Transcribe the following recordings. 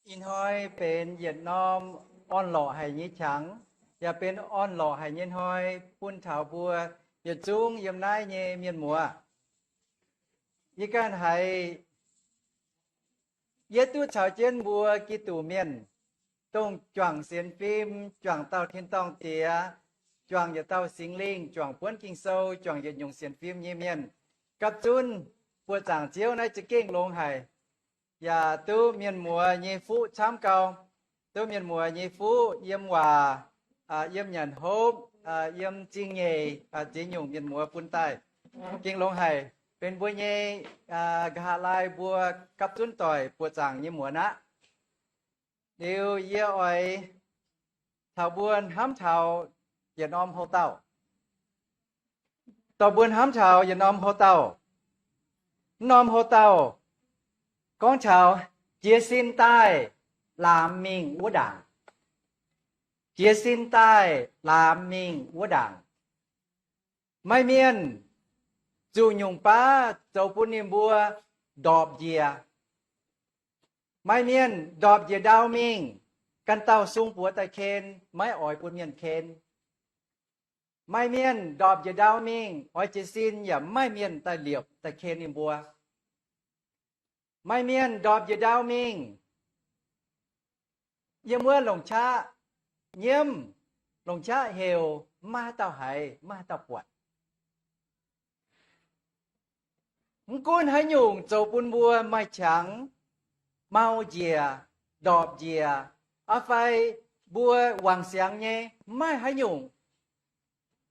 Ih hnoi benx yietc norm orn-lorqc haic nyei qangx, yaac benx orn-lorqc haic nyei hnoi bun taux mbuo yietc zungv yiem naaiv nyei mienh muoz. Yie ganh haiz yie duqv caux jienv mbuo Giduc mienh, dongh juangc sienx fim, juangc dauh tin-dorngh Diex, juangc yietc dauh Singx Lingh, juangc buonv Ging-Sou, juangc yietc nyungc sienx fim nyei mienh, gapv zunv buoqc zaangc Ziouv naaiv za'gengh longx haic. Yaac duqv mienh muoz nyei fuqv camv gau, duqv mienh muoz nyei fuqv yiem waac, yiem nyanc hopv, yiem zingh nyeic, ziex nyungc mienh muoz bun daaih, gengh longx haic. Benx mbuo nyei nqa'haav laai mbuo gapv zunv doic buoqc zaangc nyei muonz aqv. Liuz yie oix taux mbuo hnamv taux yietc norm houc dauh. Dorh mbuo hnamv taux yietc norm houc dauh. Wuov norm houc dauh gorngv taux jiez sin daaih laamx mingh wuov ndaangc. Jiez sin daaih laamx mingh wuov ndaangc. Maaih mienh zuqc nyungc baav zoux bun ninh mbuo ndorpc njiec. Maaih mienh ndorpc njiec ndau mingh, ganh dauh sung buoz daaih ken, maiv oix bun mienh ken. Maaih mienh ndorpc njiec ndau mingh, oix jiez sin yaac maiv maaih mienh daaih liepc daaih ken ninh mbuo. Maaih mienh ndorpc njiec ndau mingh, yiem wuov longc qaqv nyiemv, longc qaqv heuc, maiv maaih haaix dauh haiz, maiv maaih haaix dauh buatc. Mv gunv haaix nyungc zoux bun mbuo maaih qangx, mau njiec, ndorpc njiec, aa fai mbuo wangc siangx nyei, maiv maaih haaix nyungc.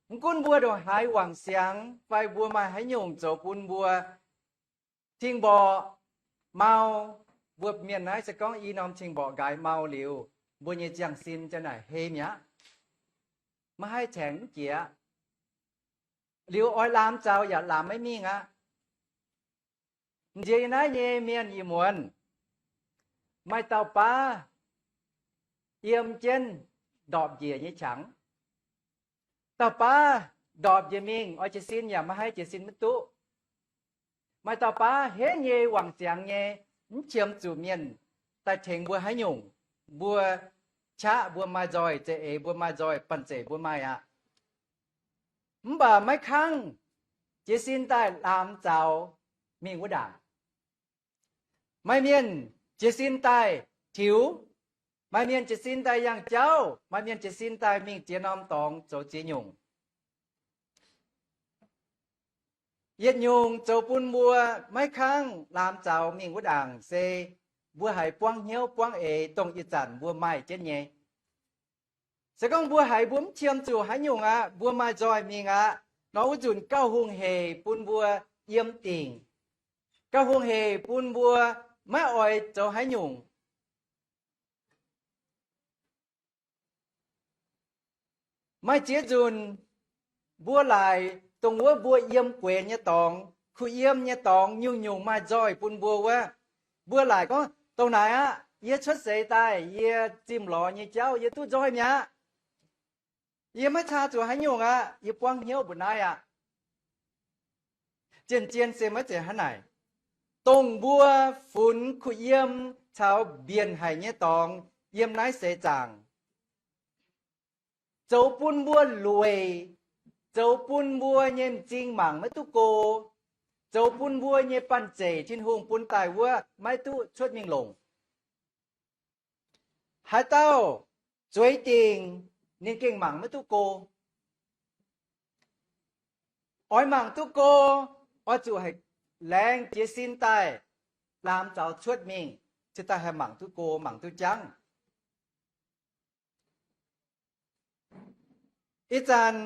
Mv gunv mbuo ndongc haaix wangc siangx fai mbuo maaih haaix nyungc zoux bun mbuo cing-mborqc, mau, mbuo mienh naaiv se gorngv i norm cing-mborqc nqaaix mau liuz, mbuo nyei ziangh sin ziang naaic hei mi'aqv. Maiv haih caengx mv jiex. Liuz oix laamx zaux yaac laamx maiv mingh aqv. M'nziex yie naaiv nyei mienh ih muonz, maaih dauh baav yiem jienv ndorpc njiec nyei qangx. Dauh baav ndorpc njiec mingh oix jiez sin yaac maiv haih jiez sin maiv duqv. Maaih dauh baav henv nyei wangc ziangx nyei, mv qiemx zuqc mienh daaih tengx mbuo haaix nyungc. Mbuo qaqv mbuo maaih nzoih, za'eix mbuo maaih nzoih, banh zeic mbuo maaih aqv. Mv baac maiv kangv jiez sin daaih laamx zaux mingh wuov ndaangc. Maaih mienh jiez sin daaih tiux, maaih mienh jiez sin daaih yangh jauv, maaih mienh jiez sin daaih mingh ziex norm dorngx zoux ziex nyungc. Yietc nyungc zoux bun mbuo maiv kangv laamx zaux mingh wuov ndaangc se mbuo haiz buangv hnyouv buangv eix dongh ih zanc mbuo maaih jienv nyei. Se gorngv mbuo haiz mbuo mv qiemx zuqc haaix nyungc aqv, mbuo maaih nzoih mingh aqv nor, wuov nzunc gauh hungh heic bun mbuo yiem dingc, gauh hungh heic bun mbuo maiv oix zoux haaix nyungc. Maaih ziex nzunc mbuo laaic dongh wuov mbuo yiem gueix nyei dorngx, kuh yiem nyei dorngx, nyungc-nyungc maaih nzoih bun mbuo wuov, mbuo laaic gorngv, dongh naaic aqv, yie cuotv seix daaih, yie zimh lorz nyei jauv yie duqv nzoih mi'aqv. Yie maiv caa zuqc haaix nyungc aqv, yie buangv hnyouv mbu'naaiv aqv. Zien-zien se maiv zeiz hnangv naaic. Dongh mbuo funx kuh yiem caux mbienc haic nyei dorngx yiem naaiv seix zaangc, zoux bun mbuo lueic, zoux bun mbuo nyei m'zing mangc maiv duqv go, zoux bun mbuo nyei banh zeic Tin-Hungh bun daaih wuov maiv duqv cuotv mingh longc. Haaix dauh zueiz dingc, ninh gengh mangc maiv duqv go. Oix mangc duqv go, oix zuqc haih laengz jiez sin daaih, laamx zaux cuotv mingh, cingx daaih haih mangc duqv go, mangc duqv jangv. Ih zanc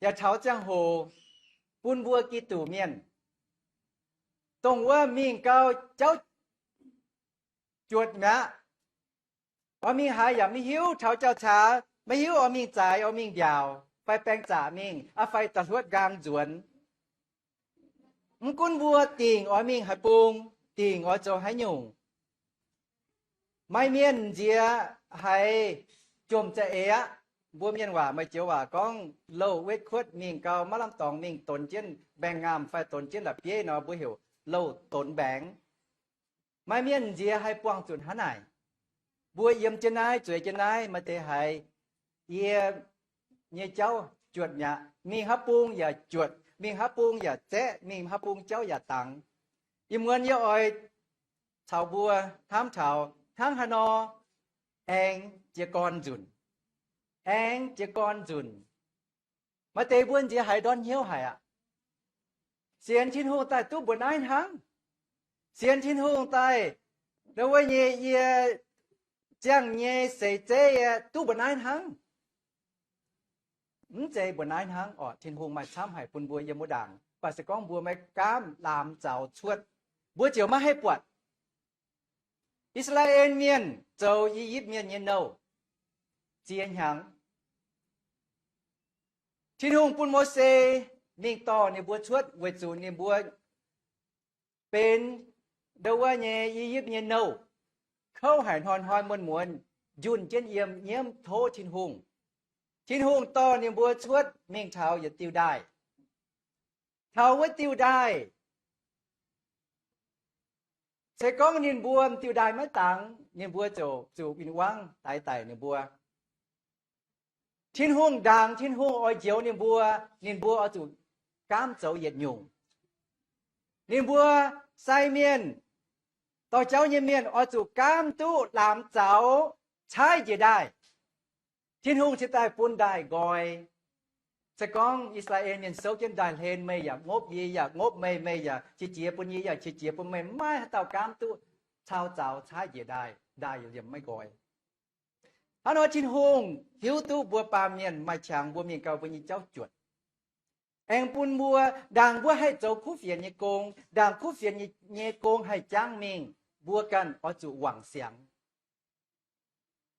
yaac taux ziangh hoc bun mbuo Giduc mienh, dongh wuov mingh gau jauv juotc mi'aqv. Oix mingh haaix yaac maiv hiuv, taux jauv-caax maiv hiuv oix mingh zaaix, oix mingh mbiaauc fai baeng zaqc mingh, aa fai da'hluotv nqaang nzuonx. Mv gunv mbuo dingc oix mingh haaix bung, dingc oix zoux haaix nyungc, maaih mienh nziex haiz jomc za'eix aqv. Mbuo mienh waac maaih joux waac gorngv, louh wetv kuotv mingh gau maiv lamh dorngx mingh donx jienv mbaengx-ngaamh fai donx jienv la'bieiv nor, mbuo heuc louh donx mbaengx. Maaih mienh nziex haih buangh zuqc hnangv naaic. Mbuo yiem jienv naaiv, zueiz jienv naaiv, maaih deix haiz yie nyei jauv juotc mi'aqv. Mingh haaix bung yaac juotc, mingh haaix bung yaac zaeqv, mingh haaix bung jauv yaac dangx. Ih muonz yie oix caux mbuo hnamv taux hnangv haaix nor aengx jiez gorn nzunc, aengx jiez gorn nzunc. Maaih deix mbuo nziex haiz ndortv hnyouv haic aqv. Sienx Tin-Hungh daaih duqv mbuoqc naaiv hnangv. Sienx Tin-Hungh daaih, ndau wuov nyei yie ziangh nyei seix zeiv yie duqv mbuoqc naaiv hnangv. Mv zeiz mbuoqc naaiv hnangv orqc. Tin-Hungh maaih camv haic bun mbuo yiem wuov ndaangc. Mv baac se gorngv mbuo maiv gaamv laamx zaux cuotv, mbuo ziouc maiv haih buatc. I^saa^laa^en Mienh zoux I^yipv Mienh nyei nouh ziex hnyangx. Tin-Hungh bun Mose mingh dorh ninh mbuo cuotv weic zuqc ninh mbuo benx ndau wuov nyei I^yipv nyei nouh, kouv haic, hnoi-hnoi muonz-muonz njunh jienv yiem nyiemv tov Tin-Hungh. Tin-Hungh dorh ninh mbuo cuotv mingh taux yietc diuh ndaaih. Taux wuov diuh ndaaih, se gorngv ninh mbuo m'diuh ndaaih maiv dangx, ninh mbuo ziouc zuqc win-wangv daix daic ninh mbuo. Tin-Hungh ndaangc, Tin-Hungh oix njoux ninh mbuo, ninh mbuo oix zuqc gaamv zoux yietc nyungc. Ninh mbuo sai mienh, dorh jauv nyei mienh oix zuqc gaamv duqv laamx zaux caaiv njiec ndaaih. Tin-Hungh cingx daaih bun ndaaih nqoi. Se gorngv I^saa^laa^en Mienh souv jienv ndaaih hlen, meih yaac ngopv yie, yaac ngopv meih, meih yaac qiex jiez bun yie, yaac qiex jiez bun meih, maiv haaix dauh gaamv duqv cau zaux caaiv njiec ndaaih, ndaaih yaac maiv nqoi. Hnangv nor Tin-Hungh hiuv duqv mbuo baamh mienh maaih qangx mbuo mingh gau mbuo nyei jauv juotc. Aengx bun mbuo ndaangc mbuo haih zoux kuv fienx nyei gong, ndaangc kuv fienx nyei gong haih jangv mingh, mbuo ganh oix zuqc wangc siangx.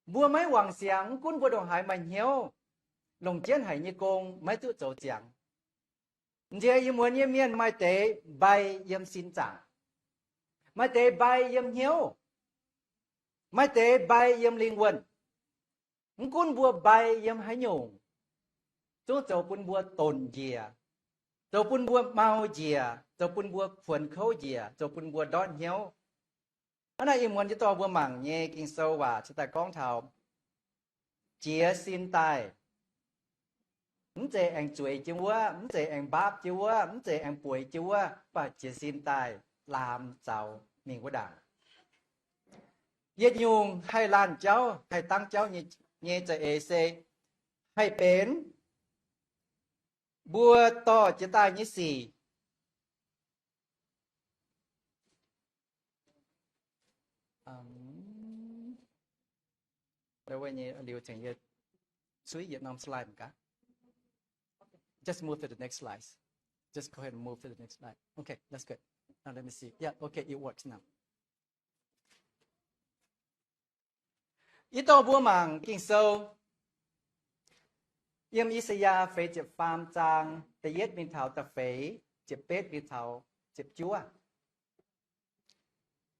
Mbuo maiv wangc siangx, mv gunv mbuo ndongc haaix maaih hnyouv, longc jienv haic nyei gong maiv duqv zoux ziangx. Nziex ih muonz nyei mienh maaih deix mbai yiem sin zaangc, maaih deix mbai yiem hnyouv, maaih deix mbai yiem lingh wuonh. Mv gunv mbuo mbai yiem haaix nyungc, zungv zoux bun mbuo donc njiec, zoux bun mbuo mau njiec, zoux bun mbuo kuonx kouv njiec, zoux bun mbuo ndortv hnyouv. Hnangv naaic ih muonz yie dorh mbuo mangc nyei Ging-Sou waac cingx daaih gorngv taux jiez sin daaih. Mv zeiz aengx zueiz jienv wuov, mv zeiz aengx mbaapv jienv wuov, mv zeiz aengx bueix jienv wuov, mv baac jiez sin daaih laamx zaux mingh wuov ndaangc. Yietc nyungc haih laanh jauv, haih dangv jauv nyei, nyei za'eix se haih benx mbuo dorh jiez daaih nyei sic. Just move to the next slide. Just go ahead and move to the next slide. Okay, that's good. Now let me see. Yeah, okay, it works now. Yie dorh mbuo mangc Ging-Sou yiem I^saa^yaa feix ziepc faam zaang da'yietv mingh taux da'feix, ziepc betv mingh taux ziepc juov.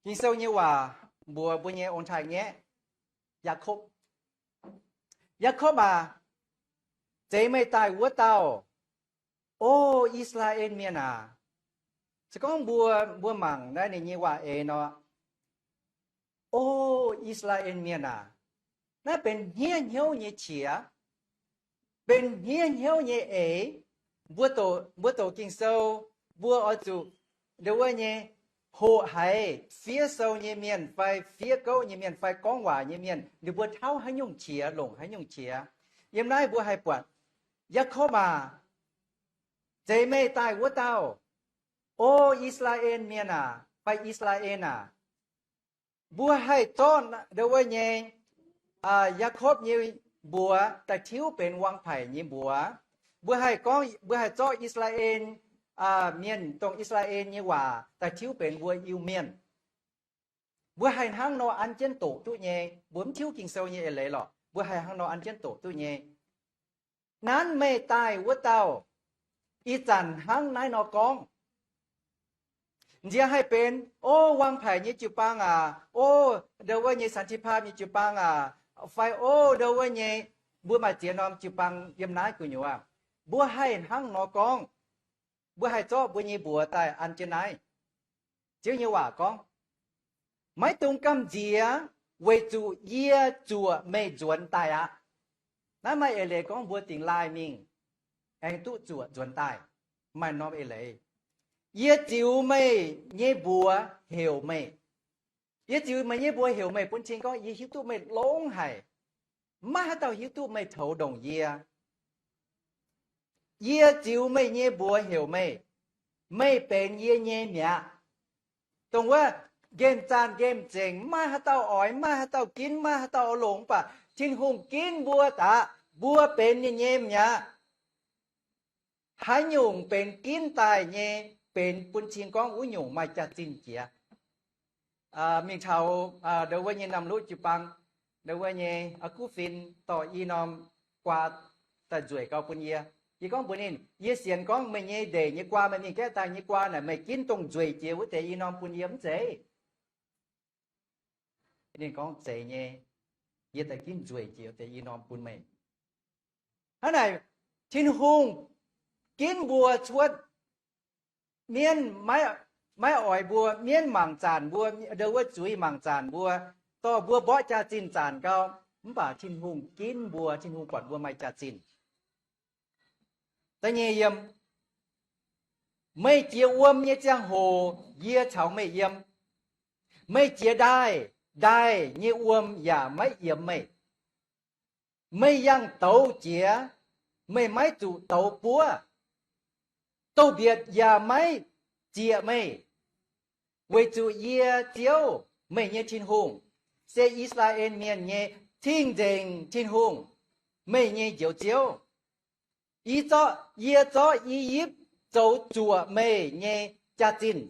Ging-Sou nyei waac mbuox mbuo nyei ong-taaix-ngaeqv, Yaakopv. Yaakopv aac, zeiz meih daaih wuov dauh, O I^saa^laa^en Mienh aac. Se gorngv mbuo, mbuo mangc naaiv ninh nyei waac eix nor, O I^saa^laa^en Mienh aac, naaiv benx hniev hnyouv nyei qiex, benx hniev hnyouv nyei eix. Mbuo doqc, mbuo doqc Ging-Sou, mbuo oix zuqc ndo wuov nyei hoqc haiz fiev sou nyei mienh fai fiev gouv nyei mienh fai gorngv waac nyei mienh, ninh mbuo tauv haaix nyungc qiex, longc haaix nyungc qiex. Yiem naaiv mbuo haih buatc, Yaakopv aac, zeiz meih daaih wuov dauh, O I^saa^laa^en Mienh aac, fai I^saa^laa^en aac. Mbuo haih zorqv ndo wuov nyei Yaakopv nyei mbuox daaih tiuv benx วางไผ่ nyei mbuox. Mbuo haih gorngv, mbuo haih zorqv I^saa^laa^en Mienh, dongh I^saa^laa^en nyei waac daaih tiuv benx mbuo Iu-Mienh. Mbuo haih hnangv nor an jienv doqc duqv nyei. Mbuo mv tiuv Ging-Sou nyei eix leiz lorqc, mbuo haih hnangv nor an jienv doqc duqv nyei. Nanv meih daaih wuov dauh, ih zanc hnangv naaiv nor gorngv. Nziex haih benx, O วางไผ่ nyei jiu-baang aac, O ndo wuov nyei สันติภาพ nyei jiu-baang aac, fai O ndo wuov nyei mbuo maaih ziex norm jiu-baang yiem naaiv gu'nyuoz. Mbuo haih hnangv nor gorngv. Mbuo haih zorqv mbuo nyei mbuox daaih an jienv naaiv. Ziouv nyei waac gorngv, maiv dungx gamh nziex weic zuqc yie zuoqc meih nzuonx daaih aqv. Naaiv maaih eix leiz gorngv mbuo dingx laaih mingh aengx duqv zuoqc nzuonx daaih. Maaih norm eix leiz, yie ziux meih nyei mbuox heuc meih. Yie ziux meih nyei mbuox heuc meih bun cing gorngv yie hiuv duqv meih longx haic. Maiv haaix dauh hiuv duqv meih toux ndongc yie. Yie ziux meih nyei mbuox heuc meih. Meih benx yie nyei mi'aqv. Dongh wuov nqemh zanc nqemh zengc, maiv haaix dauh oix, maiv haaix dauh ginv, maiv haaix dauh oix longc, mv baac Tin-Hungh ginv mbuo daaih, mbuo benx ninh nyei mi'aqv. Haaix nyungc benx ginv daaih nyei, benx bun cing gorngv wuov nyungc maaih jaax-zinh jiex. Mingh taux ndo wuov nyei Namh Luqv jiu-baang, ndo wuov nyei aa guv fin dorh i norm guaa daaih nzueic gau bun yie. Yie gorngv mbuox ninh, yie sienx gorngv meih nyei ndeic nyei guaa, meih mingh gaeqv daaih nyei guaa naaic, meih ginv dongh nzueic jiex wuov deix i norm bun yie mv zeiz? Ninh gorngv, zeiz nyei, yie daaih ginv nzueic jiex deix i norm bun meih. Hnangv naaic, Tin-Hungh ginv mbuo cuotv. Mienv maiv oix mbuo, mienv mangc zanc mbuo, ndo wuov zuiz mangc zanc mbuo, dorh mbuo mborqv jaax-zinh zanc gau, mv baac Tin-Hungh ginv mbuo, Tin-Hungh buatc mbuo maaih jaax-zinh. Da'nyeic yiem, meih jiex wuom nyei ziangh hoc yie caux meih yiem. Meih jiex ndaaih, ndaaih nyei wuom yaac maiv yiemx meih. Meih yangh douz jiex, meih maiv zuqc douz buov. Douz-mbietc yaac maiv zieqc meih, weic zuqc yie, Ziouv, meih nyei Tin-Hungh, se I^saa^laa^en Mienh nyei Cing-Nzengc Tin-Hungh, meih nyei Njoux Ziouv. Yie zorqv I^yipv zoux zuoqc meih nyei jaax-zinh,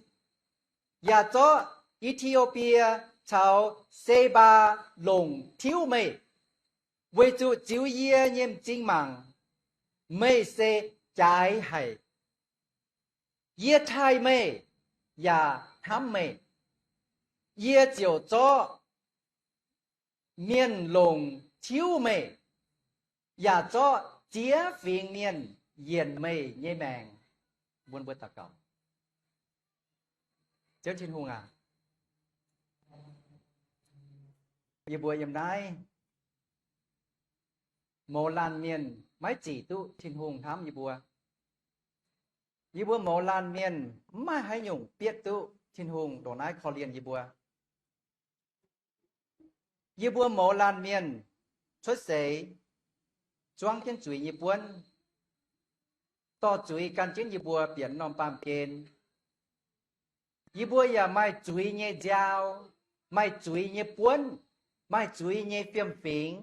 yaac zorqv E^ti^o^bie caux Se^mbaa longc tiuv meih, weic zuqc ziux yie nyei m'zing mangc, meih se jaaix haic. Yie taaih meih yaac hnamv meih. Yie ziouc zorqv mienh longc tiuv meih, yaac zorqv ziex fingx mienh yienc meih nyei maengc. Mbuo, mbuo daux gaux. Ziouv Tin-Hungh aac, yie mbuo yiem naaiv mouz laanh mienh maiv zic duqv Tin-Hungh hnamv yie mbuo. Yie mbuo mouz laanh mienh maiv maaih haaix nyungc bietv duqv Tin-Hungh ndongc naaiv korv-lienh yie mbuo. Yie mbuo mouz laanh mienh cuotv seix, zuangv jienv zuiz nyei buonv, dorh zuiz gan jienv yie mbuo bieqc norm baamh gen. Yie mbuo yaac maaih zuiz nyei nziaaux, maaih zuiz nyei buonv, maaih zuiz nyei fiem-fingx,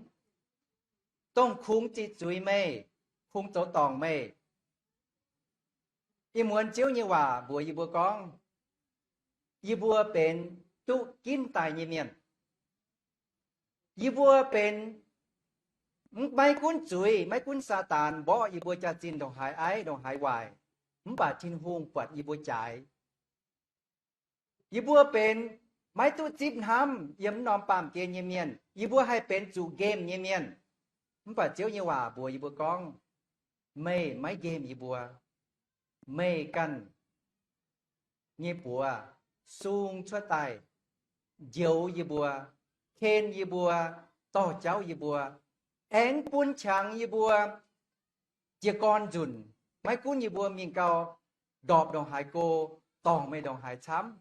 dongh kungx ziqc zuiz meih, kungx zoux dorngc meih. Ih muonz Ziouv nyei waac mbuox yie mbuo gorngv, yie mbuo benx duqv ginv daaih nyei mienh. Yie mbuo benx, maiv gunv zuiz, maiv gunv Saadaan mborqv yie mbuo jaax-zinh ndongc haaix aiv ndongc haaix waaic, mv baac Tin-Hungh buatc yie mbuo jaaix. Yie mbuo benx maiv duqv zipv hnamv yiem norm baamh gen nyei mienh. Yie mbuo haih benx zuqc nqemh nyei mienh. Mv baac Ziouv nyei waac mbuox yie mbuo gorngv, meih maiv nqemh yie mbuo. Meih ganh nyei buoz sung cuotv daaih, njoux yie mbuo, ken yie mbuo, dorh jauv yie mbuo, aengx bun qangx yie mbuo jiez gorn nzunc. Maiv gunv yie mbuo mingh gau, ndorpc ndongc haaix go, dorngc meih ndongc haaix camv,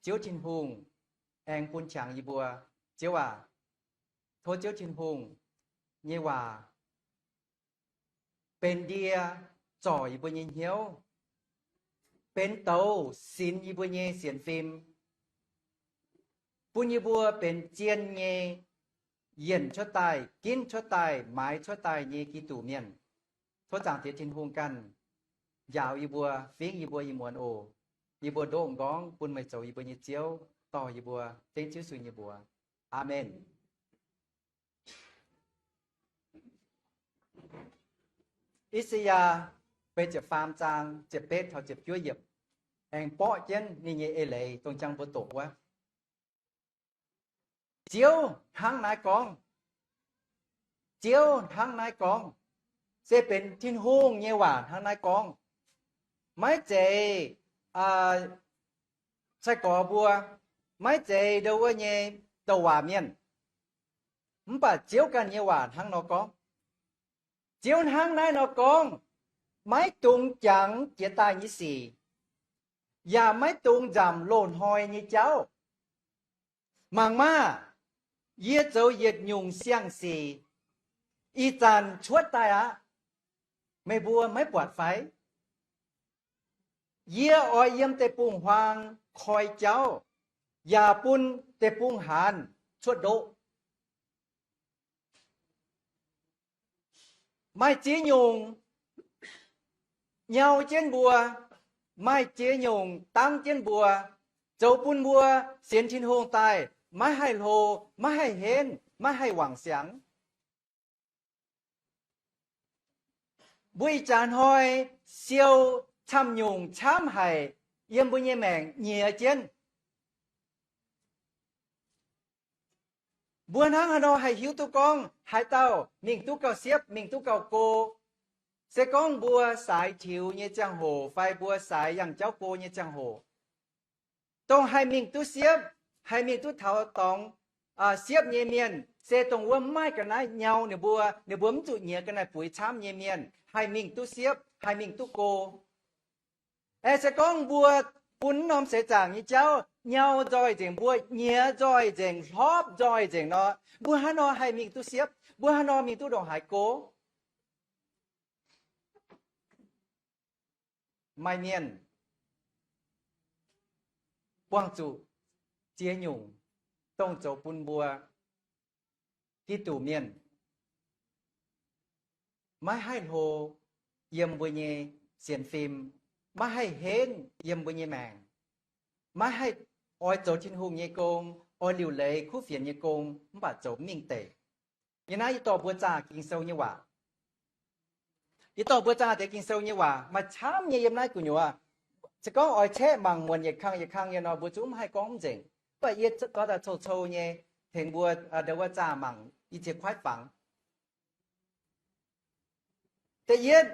Ziouv Tin-Hungh aengx bun qangx yie mbuo. Ziouv aac, tov Ziouv Tin-Hungh nyei waac benx ndie zorc yie mbuo nyei hnyouv, benx douz sinx yie mbuo nyei sienx fim, bun yie mbuo benx zien nyei, yienc cuotv daaih, ginv cuotv daaih, maaiz cuotv daaih nyei Giduc mienh. Tov Zaangc Diex Tin-Hungh ganh njaaux yie mbuo, fingv yie mbuo ih muonz oc. Yie mbuo ndoqv m'nqorngv bun meih zoux yie mbuo nyei Ziouv, dorh yie mbuo dengv Ziouv Yesu nyei mbuox. Aamen. I^saa^yaa feix ziepc faam zaang ziepc betv taux ziepc juov yiemc aengx borqv jienv ninh nyei eix leiz dongh jangx mbuo doqc wuov. Ziouv hnangv naaiv gorngv. Ziouv hnangv naaiv gorngv. Se benx Tin-Hungh nyei waac hnangv naaiv gorngv. Maiv zeiz sai-gorx mbuo, maiv zeiz ndo wuov nyei douc waac mienh. Mv baac Ziouv ganh nyei waac hnangv nor gorngv. Ziouv hnangv naaiv nor gorngv, maiv dungx jangx jiex daaih nyei sic, yaac maiv dungx nzamc loz-hnoi nyei jauv. Mangc maah! Yie zoux yietc nyungc siang-sic ih zanc cuotv daaih aqv. Meih mbuo maiv buatc fai? Yie oix yiem deic-bung-huaang koi jauv, yaac bun deic-bung-haanz cuotv ndoqv. Maaih ziex nyungc nyau jienv mbuo, maaih ziex nyungc dangv jienv mbuo, zoux bun mbuo sienx Tin-Hungh daaih maiv haih hlo, maiv haih henv, maiv haih wangc siangx. Mbuo ih jaax hnoi siou camv-nyungc camv haic yiem mbuo nyei maengc nyiex jienv. Mbuo hnangv haaix nor haih hiuv duqv gorngv haaix dauh mingh duqv gauh siepv, mingh duqv gauh go? Se gorngv mbuo saaix tiux nyei ziangh hoc fai mbuo saaix yangh jauv go nyei ziangh hoc, dongh haih mingh duqv siepv, haih mingh duqv taux dorngx siepv nyei mienh, se dongh wuov mv maaih ga'naaiv nyau ninh mbuo, ninh mbuo mv zuqc nyiex ga'naaiv-buix camv nyei mienh haih mingh duqv siepv, haih mingh duqv go. Aeqv, se gorngv mbuo bun norm seix zaangc nyei jauv nyau nzoih nzengc, mbuo nyiex nzoih nzengc, hlopv nzoih nzengc nor, mbuo hnangv haaix nor haih mingh duqv siepv? Mbuo hnangv haaix nor mingh duqv ndongc haaix go? Maaih mienh buangh zuqc ziex nyungc, dongh zoux bun mbuo Giduc mienh maiv haih hlo yiem mbuo nyei sienx fim, maiv haih henv yiem mbuo nyei maengc, maiv haih oix zoux Tin-Hungh nyei gong, oix liuc leiz kuv fienx nyei gong, mv baac zoux mingh deic. Yie naaiv yie dorh mbuo zaah Ging-Sou nyei waac. Yie dorh mbuo zaah deix Ging-Sou nyei waac maaih camv nyei yiem naaiv gu'nyuoz. Se gorngv oix caeqv mangc muonc yietc kang yietc kang nyei nor, mbuo zungv mv haih gorngv mv nzengc. Mv baac yie gorngv daaih cou-cou nyei, tengx mbuo ndau wuov zaah mangc, yie ziex kuaaiv fangx. Da'yietv,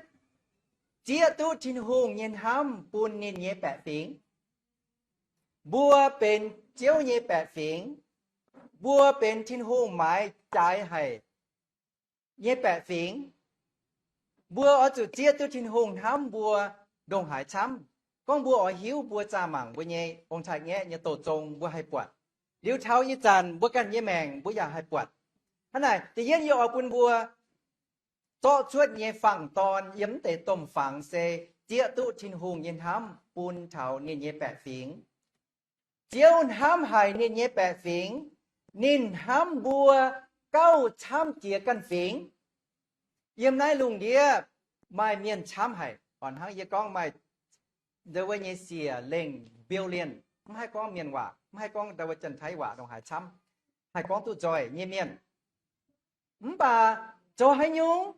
zieqv duqv Tin-Hungh nyei hnamv bun ninh nyei baeqc fingx. Mbuo benx Ziouv nyei baeqc fingx. Mbuo benx Tin-Hungh maaiz jaaix haic nyei baeqc fingx. Mbuo oix zuqc zieqv duqv Tin-Hungh hnamv mbuo ndongc haaix camv. Gorngv mbuo oix hiuv, mbuo zaah mangc mbuo nyei ong-taaix-ngaeqv nyei douz zong mbuo haih buatc. Liuz taux ih zanc mbuo ganh nyei maengc mbuo yaac haih buatc. Hnangv naaic, da'yietv yie oix bun mbuo zorqv cuotv nyei fangx dorn yiem mv deix domh fangx se zieqv duqv Tin-Hungh nyei hnamv bun taux ninh nyei baeqc fingx. Ziouv hnamv haic ninh nyei baeqc fingx. Ninh hnamv mbuo gauh camv jiex ganh fingx. Yiem naaiv lungh ndiev maaih mienh camv haic, hnangv yie gorngv maaih ndau wuov nyei siec lengh billion, mv haih gorngv mienh waac, mv haih gorngv ndau wuov Janx-Taiv waac ndongc haaix camv, haih gorngv duqv nzoih nyei mienh. Mv baac zoux haaix nyungc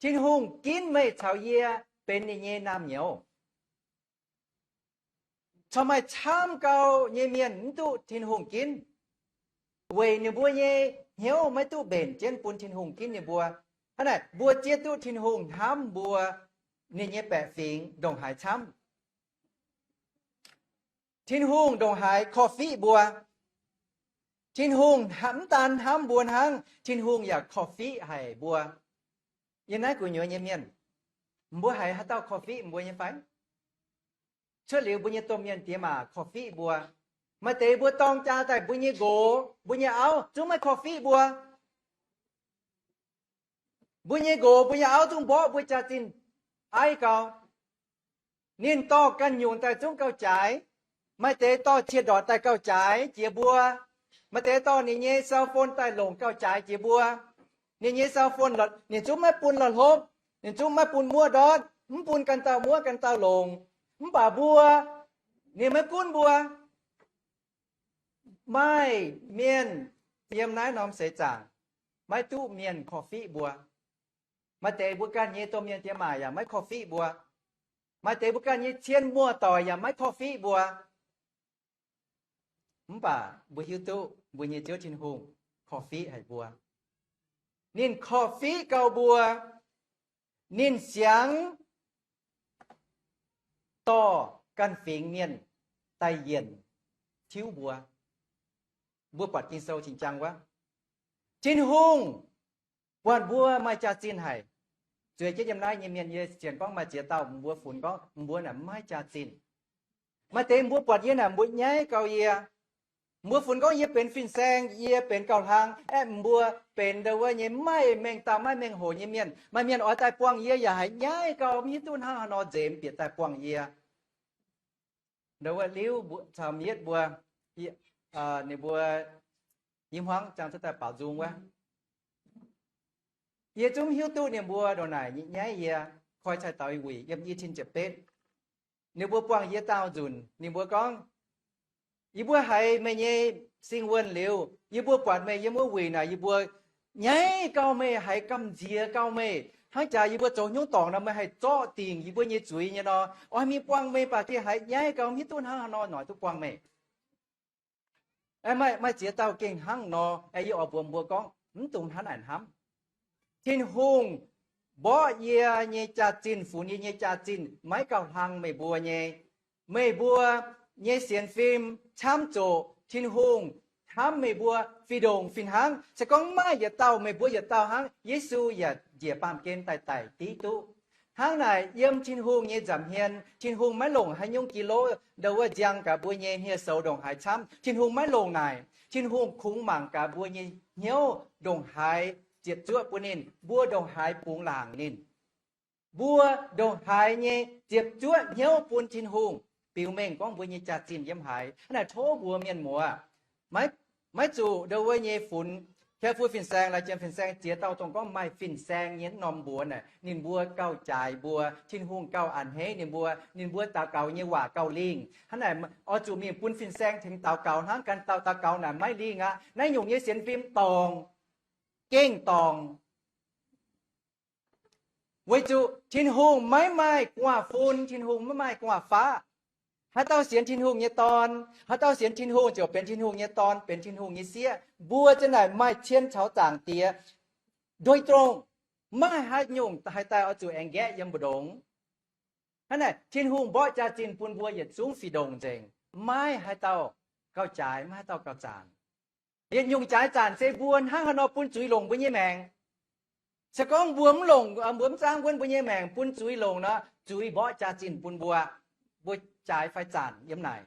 Tin-Hungh ginv meih caux yie benx ninh nyei naamh nyouz? Corc maaih camv gau nyei mienh mv duqv Tin-Hungh ginv, weic ninh mbuo nyei hnyouv maiv duqv mbenc jienv bun Tin-Hungh ginv ninh mbuo. Hnangv naaic, mbuo zieqv duqv Tin-Hungh hnamv mbuo, ninh nyei baeqc fingx ndongc haaix camv. Tin-Hungh ndongc haaix korv-fiqv mbuo. Tin-Hungh mv daan hnamv mbuo hnangv, Tin-Hungh yaac korv-fiqv haic mbuo. Yiem naaiv gu'nyuoz nyei mienh, mbuo haiz haaix dauh korv-fiqv mbuo nyei fai? Cuotv liuz mbuo nyei domh mienh diex maac korv-fiqv mbuo. Maaih deix mbuo dorng jaa daaih, mbuo nyei nqox, mbuo nyei auv zungv maiv korv-fiqv mbuo. Mbuo nyei nqox, mbuo nyei auv zungv mborqv mbuo jaax-zinh aiv gau. Ninh dorh ganh nyungc daaih zungv gauh jaaix. Maaih deix dorh ciex ndorqc daaih gauh jaaix jiex mbuo. Maaih deix dorh ninh nyei cell phone daaih longc gauh jaaix jiex mbuo. Ninh nyei cell phone ninh zungv maiv bun la'hlopv, ninh zungv maiv bun muoqv ndortv, mv bun ganh dauh muoqv ganh dauh longc. Mv baac mbuo, ninh maiv gunv mbuo. Maaih mienh yiem naaiv norm seix zaangc maiv duqv mienh korv-fiqv mbuo. Maaih deix mbuo ganh nyei domh mienh diex maac yaac maiv korv-fiqv mbuo. Maaih deix mbuo ganh nyei cien muoz-doic yaac maiv korv-fiqv mbuo. Mv baac mbuo hiuv duqv mbuo nyei Ziouv Tin-Hungh korv-fiqv haic mbuo. Ninh korv-fiqv gau mbuo. Ninh siangx dorh ganh fingx mienh daaih yienc tiuv mbuo. Mbuo buatc Ging-Sou cing-jang wuov, Tin-Hungh buatc mbuo maaih jaax-zinh haic. Zueiz jienv yiem naaiv nyei mienh, yie sienx gorngv maaih ziex dauh mbuo funx gorngv mbuo naaic maiv jaax-zinh. Maaih deix mbuo buatc yie naaic mbuo nyaiv gau yie. Mbuo funx gorngv yie benx fin-saeng, yie benx gauh hlang, aeqv, mbuo benx ndo wuov nyei maiv mengh dauh maiv mengh hoc nyei mienh. Maaih mienh oix daaih buangh yie yaac haiz nyaiv gau, mv hiuv duqv hnangv haaix nor nzemx bieqc daaih buangh yie. Ndo wuov Liuz caux Mietv mbuo, ninh mbuo i hmuangv ziangh cuotv daaih baaux nzung wuov. Yie zungv hiuv duqv ninh mbuo ndongc naaic nyaiv yie, koi cai daux i wuic yiem i cin ziepc betv. Ninh mbuo buangh yie daauh nzunc, ninh mbuo gorngv, yie mbuo haiz meih nyei sing wuonh liuz, yie mbuo buatc meih yiem wuov wuic naaic, yie mbuo nyaiv gau meih, haiz gamh nziex gau meih. Hnangv jaax yie mbuo zoux hnyouv dorngc nor, meih haih zorqv dingc yie mbuo nyei zuiz nyei nor, oix mingh buangh meih, baac gengh haiz nyaiv gau, mv hiuv duqv hnangv haaix nor noic duqv buangh meih. Maaih, maaih ziex dauh gengh hnangv nor, yie oix mbuox mbuo gorngv, mv dungx hnangv naaic hnamv. Tin-Hungh mborqv yie nyei jaax-zinh, funx yie nyei jaax-zinh maiv gauh hlang meih mbuo nyei. Meih mbuo nyei sienx fim camv zoqc, Tin-Hungh hnamv meih mbuo fih ndongc fih hnangv. Se gorngv maaih yietc dauh, meih mbuo yietc dauh hnangv, Yesu yaac njiec baamh gen daaih daic div duqv. Hnangv naaic, yiem Tin-Hungh nyei nza'hmien, Tin-Hungh maiv longc haaix nyungc gi lov ndo wuov nziang gaax mbuo nyei hniev-soux ndongc haaix camv. Tin-Hungh maiv longc naaic. Tin-Hungh kungx mangc gaax mbuo nyei hnyouv ndongc haaix ziepc zuoqv bun ninh, mbuo ndongc haaix bungx laangc ninh, mbuo ndongc haaix nyei ziepc zuoqv hnyouv bun Tin-Hungh, biux mengh gorngv mbuo nyei jaax-zinh yiem haaix. Hnangv naaic tov mbuox mienh muoz, maiv zuqc ndo wuov nyei funx, kaav fu fin-saeng, laaix jiem fin-saeng, ziex dauh dongh gorngv maaih fin-saeng nyei norm mbuox naaic, ninh mbuo gauh jaaix mbuo, Tin-Hungh gauh a'hneiv ninh mbuo, ninh mbuo daux gaux nyei waac gauh lingh. Hnangv naaic oix zuqc mingh bun fin-saeng tengx daux gaux hnangv. Ganh dauh daux gaux naaic maiv lingh aqv. Naaiv nyungc nyei sienx fim dorngc, gengh dorngc. Weic zuqc Tin-Hungh maiv maaih gu'nguaaz-fun, Tin-Hungh maiv maaih gu'nguaaz-faqv. Haaix dauh sienx Tin-Hungh nyei Dorn, haaix dauh sienx Tin-Hungh ziouc benx Tin-Hungh nyei dorn, benx Tin-Hungh nyei sieqv. Mbuo za'naaic maaih cien caux Zaangc Diex nduoi dongh, maiv haaix nyungc haaix daaih oix zuqc aengx nqaeqv yiem mbu'ndongx. Hnangv naaic, Tin-Hungh mborqv jaax-zinh bun mbuo yietc zungv fih ndongc nzengc, maiv haaix dauh gauh jaaix, maiv haaix dauh gauh zaanc. Yietc nyungc jaaix zaanc se mbuo hnangv haaix nor bun zuiz longc mbuo nyei maengc. Se gorngv mbuo mv longc, mbuo mv zaangv wuonv mbuo nyei maengc bun zuiz longc nor, zuiz mborqv jaax-zinh bun mbuo, mbuo jaaix fai zaanc yiem naaic.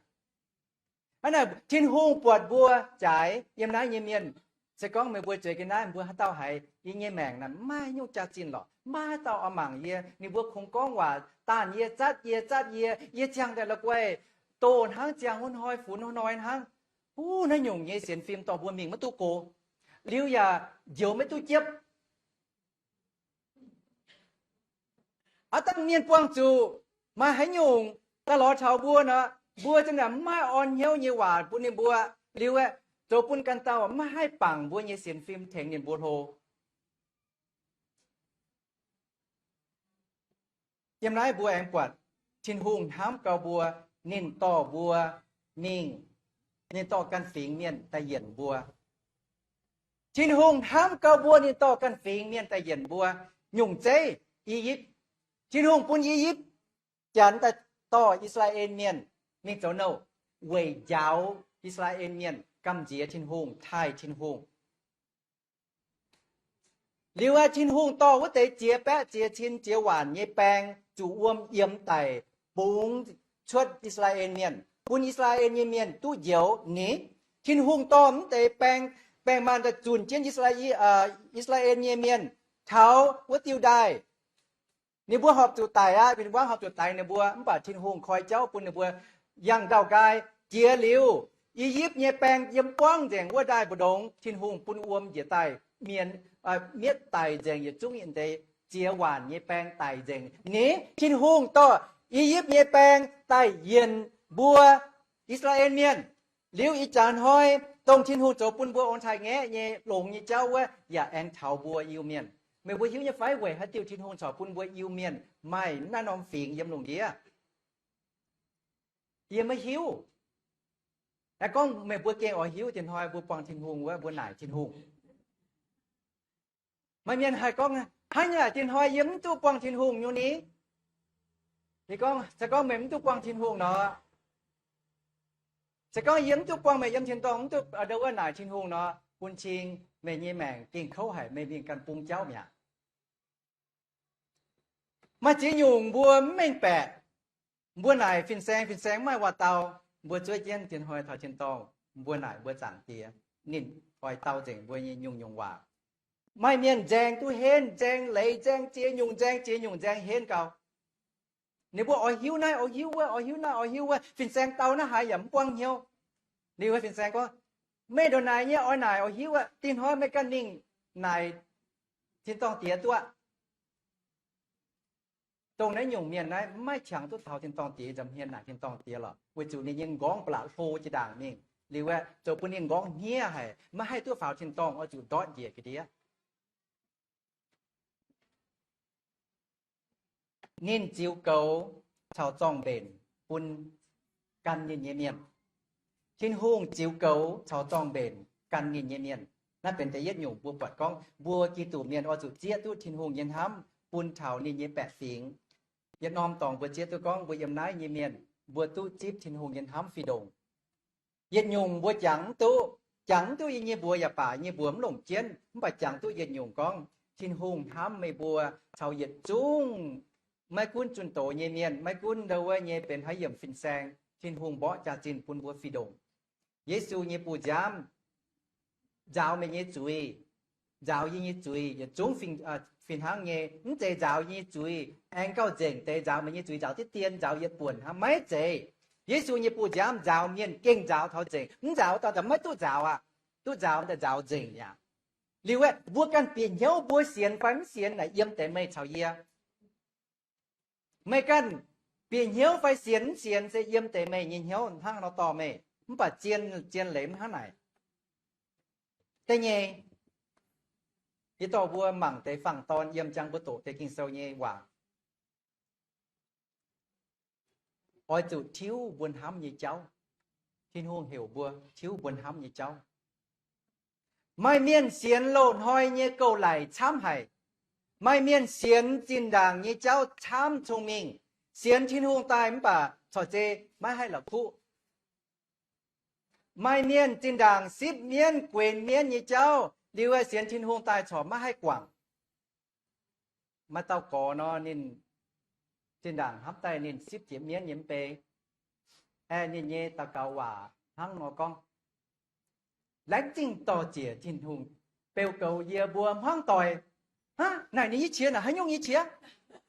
Hnangv naaic, Tin-Hungh buatc mbuo jaaix yiem naaiv nyei mienh. Se gorngv meih mbuo zueiz ga'naaiv, mbuo haaix dauh haiz yie nyei maengc naaic maiv nyungc jaax-zinh lorqc, maiv haaix dauh oix mangc yie, ninh mbuo kungx gorngv waac daanh yie, zatv yie, zatv yie, yie ziangh daaih la'guaih doh hnangv, ziangh hnoi funx hnoi hnangv. Huv, naaiv nyungc nyei sienx fim dorh mbuo mingh maiv duqv go, liuz yaac njoux maiv duqv jiepv. Aav dangh mienh buangh zuqc maaih haaix nyungc daaih lorz taux mbuo nor, mbuo za'naaic maiv orn hnyouv nyei waac bun ninh mbuo, liuz aeqv, zoux bun ganh dauh maiv haih bangc mbuo nyei sienx fim tengx ninh mbuo hlo. Yiem naaiv mbuo aengx buatc Tin-Hungh hnamv gau mbuo, ninh dorh mbuo mingh, ninh dorh ganh fingx mienh daaih yienc mbuo. Tin-Hungh hnamv gau mbuo, ninh dorh ganh fingx mienh daaih yienc mbuo. Nyungc zeiv, I^yipv. Tin-Hungh bun I^yipv Janx daaih dorh I^saa^laa^en Mienh mingh zoux nouh weic njaaux I^saa^laa^en Mienh gamh nziex Tin-Hungh, taaih Tin-Hungh. Liuz aeqv, Tin-Hungh dorh wuov deix ziex baeqv ziex cin ziex waanc nyei baeng zuqc wuom yiemx daic bungx cuotv I^saa^laa^en Mienh, bun I^saa^laa^en nyei mienh duqv njoux ni. Tin-Hungh dorh mv deix baeng, baeng maanh daaih zunh jienv I^saa^laa, I^saa^laa^en nyei mienh taux wuov diuh ndaaih. Ninh mbuo horpc zuqc daic aqv, ninh mbuo horpc zuqc daix ninh mbuo, mv baac Tin-Hungh koi jauv bun ninh mbuo yangh ndau-nqaai jiex liuz, I^yipv nyei baeng yiem buangv nzengc wuov ndaaih mbu'ndongx, Tin-Hungh bun wuom njiec daaih, mienh, mietv daic nzengc yietc zungv, yiem deix ziex waanc nyei baeng daic nzengc. Ni, Tin-Hungh dorh I^yipv nyei baeng daaih yienc mbuo I^saa^laa^en Mienh. Liuz ih jaax hnoi, dongh Tin-Hungh zoux bun mbuo ong-taaix-ngaeqv nyei longx nyei jauv wuov yaac aengx taux mbuo Iu-Mienh. Meih mbuo hiuv nyei fai weic haaix diuc Tin-Hungh corc bun mbuo Iu-Mienh maaih naaiv norm fingx yiem lungh ndiev? Yie maiv hiuv. Aeqv, gorngv meih mbuo gengh oix hiuv, diex hnoi mbuo buangh Tin-Hungh wuov, mbuo naaic Tin-Hungh. Maaih mienh haih gorngv, haaix nyungc diex hnoi yie mv duqv buangh Tin-Hungh nyei ni? Yie gorngv, se gorngv meih mv duqv buangh Tin-Hungh nor, se gorngv yie mv duqv buangh meih yiem tin-dorngh, mv duqv ndo wuov naaic Tin-Hungh nor, bun cing, meih nyei maengc gengh kouv haic, meih mingh ganh bung jauv mi'aqv. Maaih ziex nyungc mbuo mv mengh baeqc. Mbuo naaic fin-saeng, fin-saeng mv maaih waac-dau. Mbuo zuov jienv zien hnoi taux tin-dorngh, mbuo naaic mbuo Zaangc Diex, ninh oix dau nzengc mbuo nyei nyungc-nyungc waac. Maaih mienh nzaeng duqv henv, nzaeng leiz, nzaeng ziex nyungc, nzaeng ziex nyungc, nzaeng henv gau. Ninh mbuo oix hiuv naaiv, oix hiuv wuov, oix hiuv naaiv, oix hiuv wuov. Fin-saeng dau naaiv haaix yaac mv buangv hnyouv. Liuz wuov fin-saeng gorngv, meih ndongc naaic nyei oix naaic oix hiuv aqv. Dingh hnoi meih ganh mingh naaic tin-dorngh diex duqv aqv. Dongh naaiv nyungc mienh naaiv mv maaih qangx duqv taux tin-dorngh diex nza'hmien naaic tin-dorngh diex lorqc, weic zuqc ninh nyei m'nqorngv ba'laqc hlo jiex ndaangc mingh. Liuz aeqv, zoux bun ninh m'nqorngv hniev haic, maiv haih duqv faaux tin-dorngh, oix zuqc ndortv njiec ga'ndiev. Ninh ziux goux caux zorng-mbenc bun gan ninh nyei mienh. Tin-Hungh ziux goux caux zorng-mbenc gan ninh nyei mienh. Naaiv benx da'yietv nyungc mbuo buatc gorngv mbuo Giduc mienh oix zuqc zieqv duqv Tin-Hungh nyei hnamv bun taux ninh nyei baeqc fingx. Yietc norm dorngx mbuo zieqv duqv gorngv mbuo yiem naaiv nyei mienh, mbuo duqv zipv Tin-Hungh nyei hnamv fih ndongc. Yietc nyungc mbuo jangx mv duqv, jangx mv duqv yie nyei mbuox yaac baac, yie nyei mbuox mv longc jienv, mv baac jangx duqv yietc nyungc gorngv Tin-Hungh hnamv meih mbuo caux yietc zungv, maiv gunv zunh doz nyei mienh, maiv gunv ndau wuov nyei benx haaix yiemc fin-saeng, Tin-Hungh mborqv jaax-zinh bun mbuo fih ndongc. Yesu nyei bu nziaamv nzaaux meih nyei zuiz, nzaaux yie nyei zuiz, yietc zungv fih, fih hnangv nyei. Mv zeiz nzaaux yie nyei zuiz aengx gauh nzengc deix, nzaaux meih nyei zuiz nzaaux diqv dien, nzaaux yietc buonc hnangv, maiv zeiz. Yesu nyei bu nziaamv nzaaux mienh gengh nzaaux taux nzengc. Mv nzaaux daaih maiv duqv nzaaux aqv. Duqv nzaaux daaih nzaaux nzengc aqv. Liuz aeqv, mbuo ganh bieqc hnyouv mbuo sienx fai mv sienx naaic yiem deix meih caux yie. Meih ganh bieqc hnyouv fai sienx mv sienx se yiem deix meih nyei hnyouv hnangv nor dorh meih. Mv baac zien, zien leiz mv hnangv naaic. Da'nyeic, yie dorh mbuo mangc deix fangx dorn yiem ziangh mbuo doqc deix Ging-Sou nyei waac. Oix zuqc tiuv mbuo hnamv nyei jauv. Tin-Hungh heuc mbuo tiuv mbuo hnamv nyei jauv. Maaih mienh sienx loz-hnoi nyei gouv-laic camv haic. Maaih mienh sienx zinh ndaangc nyei jauv camv cong-mengh, sienx Tin-Hungh daaih mv baac corc zei maiv haih la'kuqv. Maaih mienh zinh ndaangc sipv mienv, guenx mienv nyei jauv, liuz sienx Tin-Hungh daaih corc maiv haih guangc. Maaih dauh gorx nor, ninh zinh ndaangc hnamv daaih ninh sipv jiex mienv nyei mv bei. Aeqv, ninh nyei daux gaux waac hnangv nor gorngv, laengz zingh dorh ziec Tin-Hungh beu goux yie mbuo hmuangv doic. Hnangv naaic ninh nyei qiex naaic haaix nyungc nyei qiex?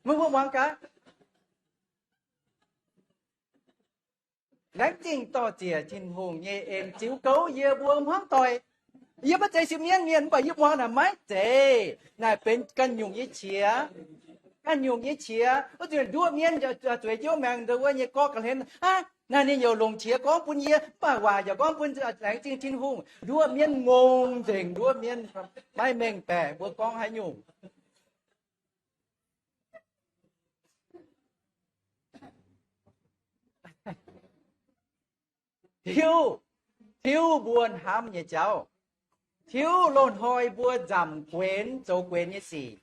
Meih mbuo muangx gaax. Laengz zingh dorh ziec Tin-Hungh nyei en ziux goux yie mbuo hmuangv doic. Yie maiv zeiz sipv mienv mienh mv baac yie muangx naaic maiv zeiz. Naaic benx ganh nyungc nyei qiex. Ganh nyungc nyei qiex. Wuov zanc nduov mienv zueiz jiouv maengx ndau wuov nyei gorqv ga'hlen, aa, naaic ninh youc longc qiex gorngv bun yie, mv baac waac yaac gorngv bun, laengz zingh Tin-Hungh. Nduov mienv ngongh nzengc, nduov mienv maiv mengh baeqc mbuo gorngv haaix nyungc. Tiuv, tiuv mbuo hnamv nyei jauv. Tiuv loz-hnoi mbuo nzamc guenx, zoux guenx nyei sic.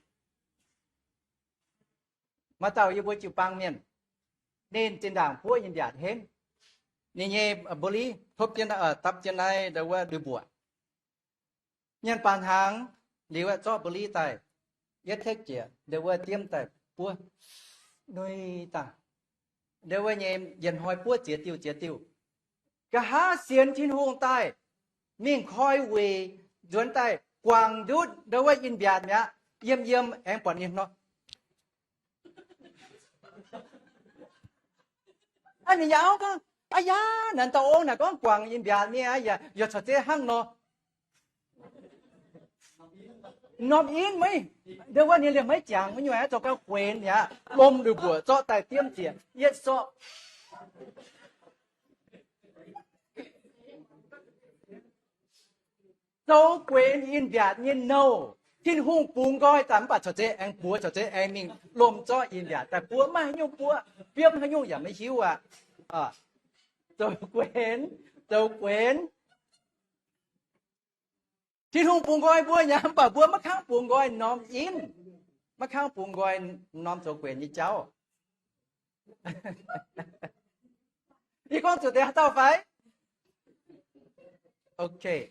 Maaih dauh yie mbuo jiu-baang mienh, ninh zinh ndaangc buov in-mbiaatc henv. Ninh nyei mba'li topv jienv, dapv jienv naaiv ndau wuov lui-mbuoqc. Nyanc baac hnaangx liuz aeqv, zorqv mba'li daaih, yietv tekv jiex ndau wuov diemv daaih buov, nui daaih. Ndau wuov nyei yietc hnoi buov ziex diuh ziex diuh. Nqa'haav sienx Tin-Hungh daaih, mingh koi wuic nzuonx daaih guangc ndutv ndau wuov in-mbiaatc mi'aqv. Yiem yiem aengx buatc ninh nor. Aa, ninh yaac gorngv, aa yaa, naaic dauh ong naaic gorngv guangc in-mbiaatc nyei aqv, yaac corc zeiz hnangv nor. Norm in maiv, ndau wuov ninh liemh maiv jangx, maiv nyungc aeqv, zoux gau guenx mi'aqv. Lomh lui-mbuoqc zorqv daaih diemv ziec, yietv sorqv. Zoux guenx in-mbiaatc nyei nouh, Tin-Hungh bungx nqoi daaih mv baac corc zeiz aengx buoz, corc zeiz aengx mingh lomh zorqv in-mbiaatc daaih buov, maiv haaix nyungc buov, biomv haaix nyungc yaac maiv hiuv aqv. Zoux guenx, zoux guenx. Tin-Hungh bungx nqoi mbuo nyei, mv baac mbuo maiv kangv bungx nqoi norm in, maiv kangv bungx nqoi norm zoux guenx nyei jauv. Yie gorngv zuqc deix haaix dauh fai? Okay.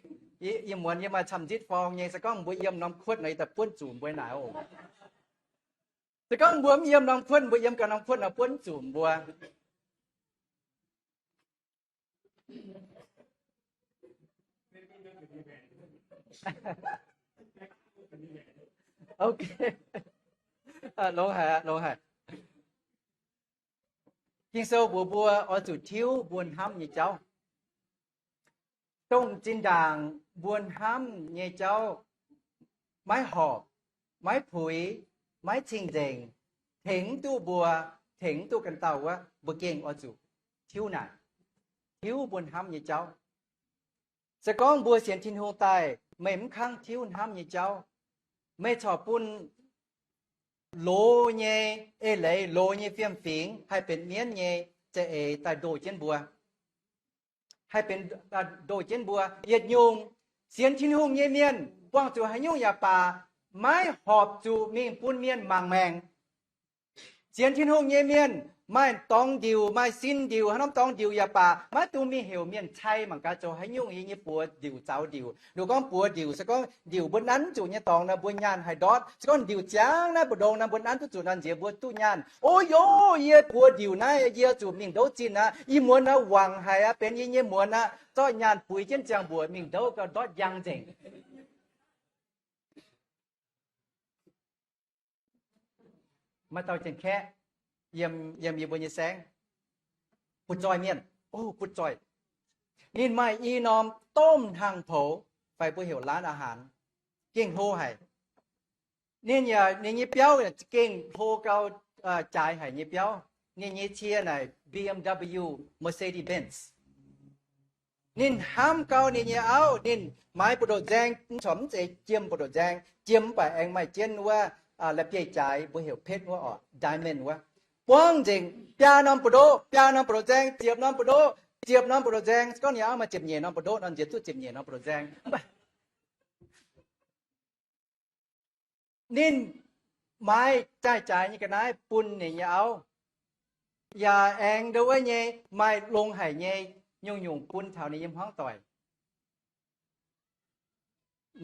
Ih muonz yie maaih camv nzitv forng nyei. Se gorngv mbuo yiem norm kuotv nor, yie daaih buonv zuqc mbuo naaic oc. Se gorngv mbuo mv yiem norm kuotv, mbuo yiem ganh norm kuotv nor, buonv zuqc mbuo. Longx haic, longx haic. Ging-Sou mbuox mbuo oix zuqc tiuv mbuo hnamv nyei jauv. Dongh zinh ndaangc mbuo hnamv nyei jauv maiv horpc, maiv puix, maiv cing-nzengc, tengx duqv mbuo, tengx duqv ganh dauh wuov, mbuo gengh oix zuqc tiuv naaic, tiuv mbuo hnamv nyei jauv. Se gorngv mbuo sienx Tin-Hungh daaih, meih mv kangv tiuv hnamv nyei jauv, meih corc bun loz nyei eix leiz, loz nyei fiem-fingx haih benx mienv nyei za'eix daaih ndoh jienv mbuo, haih benx ndoh jienv mbuo. Yietc nyungc sienx Tin-Hungh nyei mienh buangh zuqc haaix nyungc yaac baac, maiv horpc zuqc mingh bun mienh mangc maengc. Sienx Tin-Hungh nyei mienh maaih dorngx ndiuc, maaih sin ndiuc, haaix norm dorngx ndiuc yaac baac, maiv dungx mingh heuc mienh cai mangc gaax zoux haaix nyungc yie nyei buoz ndiuc, zaux ndiuc. Nduqc gorngv buoz ndiuc, se gorngv ndiuc mbuo nanv zuqc nyei dorngx nor, mbuo nyaanh haih ndortv. Se gorngv ndiuc ziangx naaiv mbu'ndongx nor, mbuo nanv duqv zuqc nor, nziex mbuo duqv nyaanh. O yo, yie buoz ndiuc naaiv, yie zuqc mingh ndouv zinh aqv. Ih muonz naaiv wangc haic aqv, benx yie nyei muonz aqv. Zorqv nyaanh buix jienv ziangh mbuoqc mingh ndouv gauh ndortv njang nzengc. Maaih dauh janx-kaeqv yiem, yiem yie mbuo nyei saengv, butv-zoih mienh, o, butv-zoih. Ninh maaih i norm domh hnaangx-poux, fai mbuo heuc ร้านอาหาร, gengh hlo haic. Ninh yaac, ninh nyei biauv za'gengh hlo gau, jaaix haic nyei biauv. Ninh nyei cie naaic B M W, Mercedes-Benz. Ninh hnamv gau ninh nyei auv, ninh maaiz buoz-ndoqv nzaeng, mv corc mv zeiz jiem buoz-ndoqv nzaeng, jiem mv baac aengx maaih jienv wuov la'bieiv-jaaix, mbuo heuc เพชร wuov oc, diamond wuov. Buangv nzengc biaa norm buoz-ndoqv, biaa norm buoz-ndoqv nzaeng, ziepc norm buoz-ndoqv, ziepc norm buoz-ndoqv nzaeng. Se gorngv ninh auv maaih ziepc nyeic norm buoz-ndoqv nor, nziex duqv ziepc nyeic norm buoz-ndoqv nzaeng. Ninh maaiz jaaix-jaaix nyei ga'naaiv bun ninh nyei auv, yaac aengx ndo wuov nyei maaih longx haic nyei nyungc-nyungc bun taux ninh nyei hmuangv doic.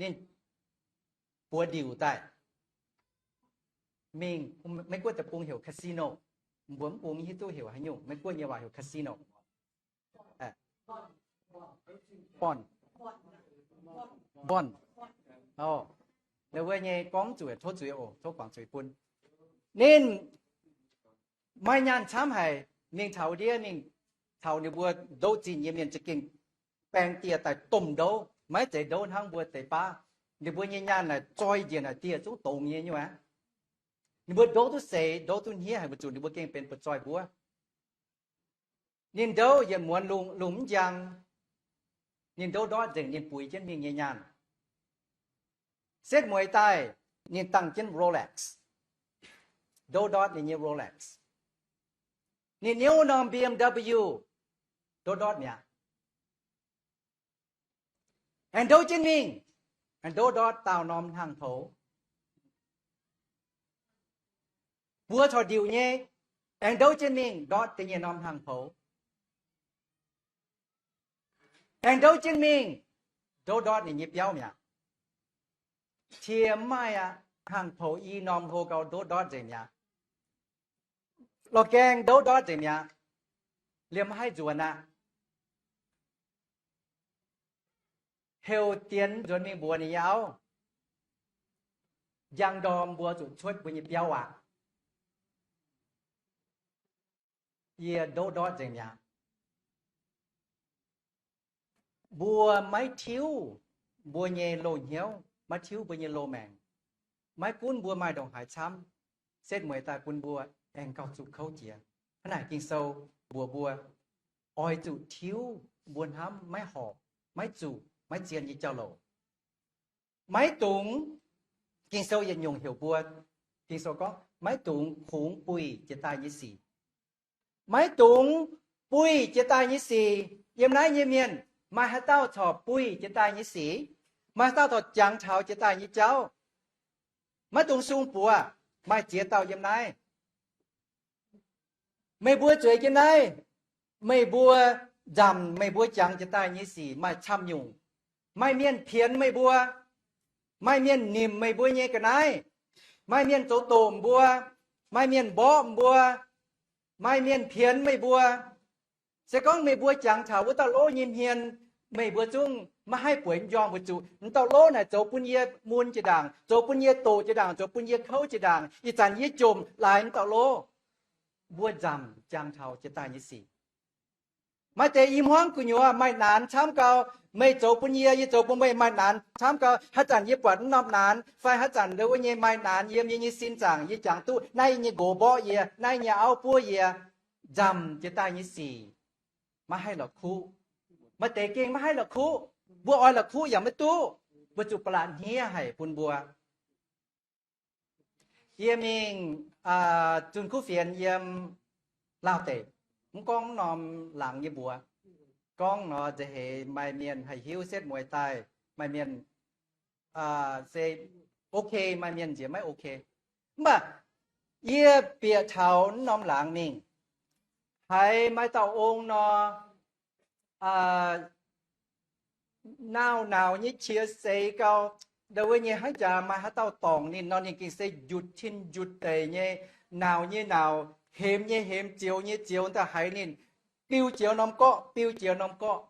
Ninh buoz ndiuc daaih mingh, Meiv-Guoqv deic-bung heuc casino. Mbuo mv bung hiuv duqv heuc haaix nyungc, Meiv-Guoqv nyei waac heuc casino. Bond, bond. Wuov nyei gorngv zuqc tov zuiz oc, tov guangc zuiz bun. Ninh maaih nyaanh camv haic, mingh taux ndiev mingh taux ninh mbuo ndouv zinh nyei mienh za'gengh baeng dieh daaih domh ndouv, maiv zeiz ndouv hnangv mbuo deix baav. Ninh mbuo nyei nyaanh naaic zoi njiec naaic dieh zungv dongz nyei nyuv aqv. Ninh mbuo ndouv duqv seix, ndouv duqv hniev haic weic zuqc ninh mbuo gengh benx buoz-zoih mbuov. Ninh ndouv yietc muonz lungh, lungh mv njang, ninh ndouv ndortv nzengc ninh buix jienv mingh nyei nyaanh. Setv mueiz daaih, ninh dangh jienv Rolex, ndouv ndortv ninh nyei Rolex. Ninh niouv norm B M W, ndouv ndortv mi'aqv. Aengx ndouv jienv mingh, aengx ndouv ndortv daauh norm hnaangx-poux. Buoz corc ndiuc nyei, aengx ndouv jienv mingh ndortv da'nyeic norm hnaangx-poux. Aengx ndouv jienv mingh, ndouv ndortv ninh nyei biauv mi'aqv. Cie mv maaih aqv, hnaangx-poux i norm hlo gau ndouv ndortv nzengc mi'aqv. Lorh gaeng ndouv ndortv nzengc mi'aqv. Liemh mv haih nzuonx aqv. Heuc dienx nzuonx mingh mbuox ninh nyei auv, njang ndorm mbuo zuqc cuotv mbuo nyei biauv aqv. Yie ndouv ndortv nzengc mi'aqv. Mbuo maiv tiuv mbuo nyei loz-hnyouv, maiv tiuv mbuo nyei loz-maengc. Maiv gunv mbuo maaih ndongc haaix camv, setv mueiz daaih bun mbuo aengx gauh zuqc kouv jiex. Hnangv naaic Ging-Sou mbuox mbuo, oix zuqc tiuv mbuo hnamv maiv horpc, maiv zuqc, maiv zien nyei jauv-louc. Maiv dungx, Ging-Sou yietc nyungc heuc mbuo, Ging-Sou gorngv maiv dungx kungx buih jiex daaih nyei sic. Maiv dungx buih jiex daaih nyei sic. Yiem naaiv nyei mienh, maaih haaix dauh corc buih jiex daaih nyei sic? Maaih haaix dauh corc jangx taux jiex daaih nyei jauv? Maiv dungx sung buoz maaih ziex dauh yiem naaiv. Meih mbuo zueiz jienv naaiv, meih mbuo nzamc meih mbuo jangx jiex daaih nyei sic maaih camv nyungc. Maaih mienh pienx meih mbuo. Maaih mienh nimc meih mbuo nyei ga'naaiv. Maaih mienh zoux doqc mbuo. Maaih mienh mborqv mbuo. Maaih mienh pienx meih mbuo. Se gorngv meih mbuo jangx taux wuov dauh lov nyei hmien, meih mbuo zungv maiv haih bueix njormh weic zuqc wuov dauh lov naaic zoux bun yie mun jiex ndaangc, zoux bun yie doqc jiex ndaangc, zoux bun yie kouv jiex ndaangc. Ih zanc yie jomc laaix wuov dauh lov. Mbuo nzamc jangx taux jiex daaih nyei sic. Maaih deix i hmuangv gu'nyuoz maaih naanx camv gau. Meih zoux bun yie, yie zoux bun meih maaih naanx camv gau. Haaix zanc yie buatc wuov norm naanx fai haaix zanc ndau wuov nyei maaih naanx yiem yie nyei sin zaangc, yie jangx duqv naaiv nyei nqox mborqv yie, naaiv nyei auv buov yie, nzamc jiex daaih nyei sic maiv haih la'kuqv. Maaih deix gengh maiv haih la'kuqv. Mbuo oix la'kuqv yaac maiv duqv, weic zuqc ba'laqc hniev haic bun mbuo. Yie mingh zunh kuv fienx yiem Laauh deic, mv gorngv norm laangz nyei mbuox, gorngv nor nza'heix maaih mienh haih hiuv setv mueiz daaih, maaih mienh se ok, maaih mienh nziex maiv ok. Mv baac yie bieqc taux wuov norm laangz mingh, haiz maaih dauh ong nor, nauc-nauc nyei qiex seix gau. Ndau wuov nyei hnangv jaax maaih haaix dauh dorngc ninh nor, ninh gengh se njutc tin njutc deic nyei, nauc nyei nauc, hemx nyei hemx, zioux nyei zioux, daaih haiz ninh biu jiex norm gorqv, biu jiex norm gorqv.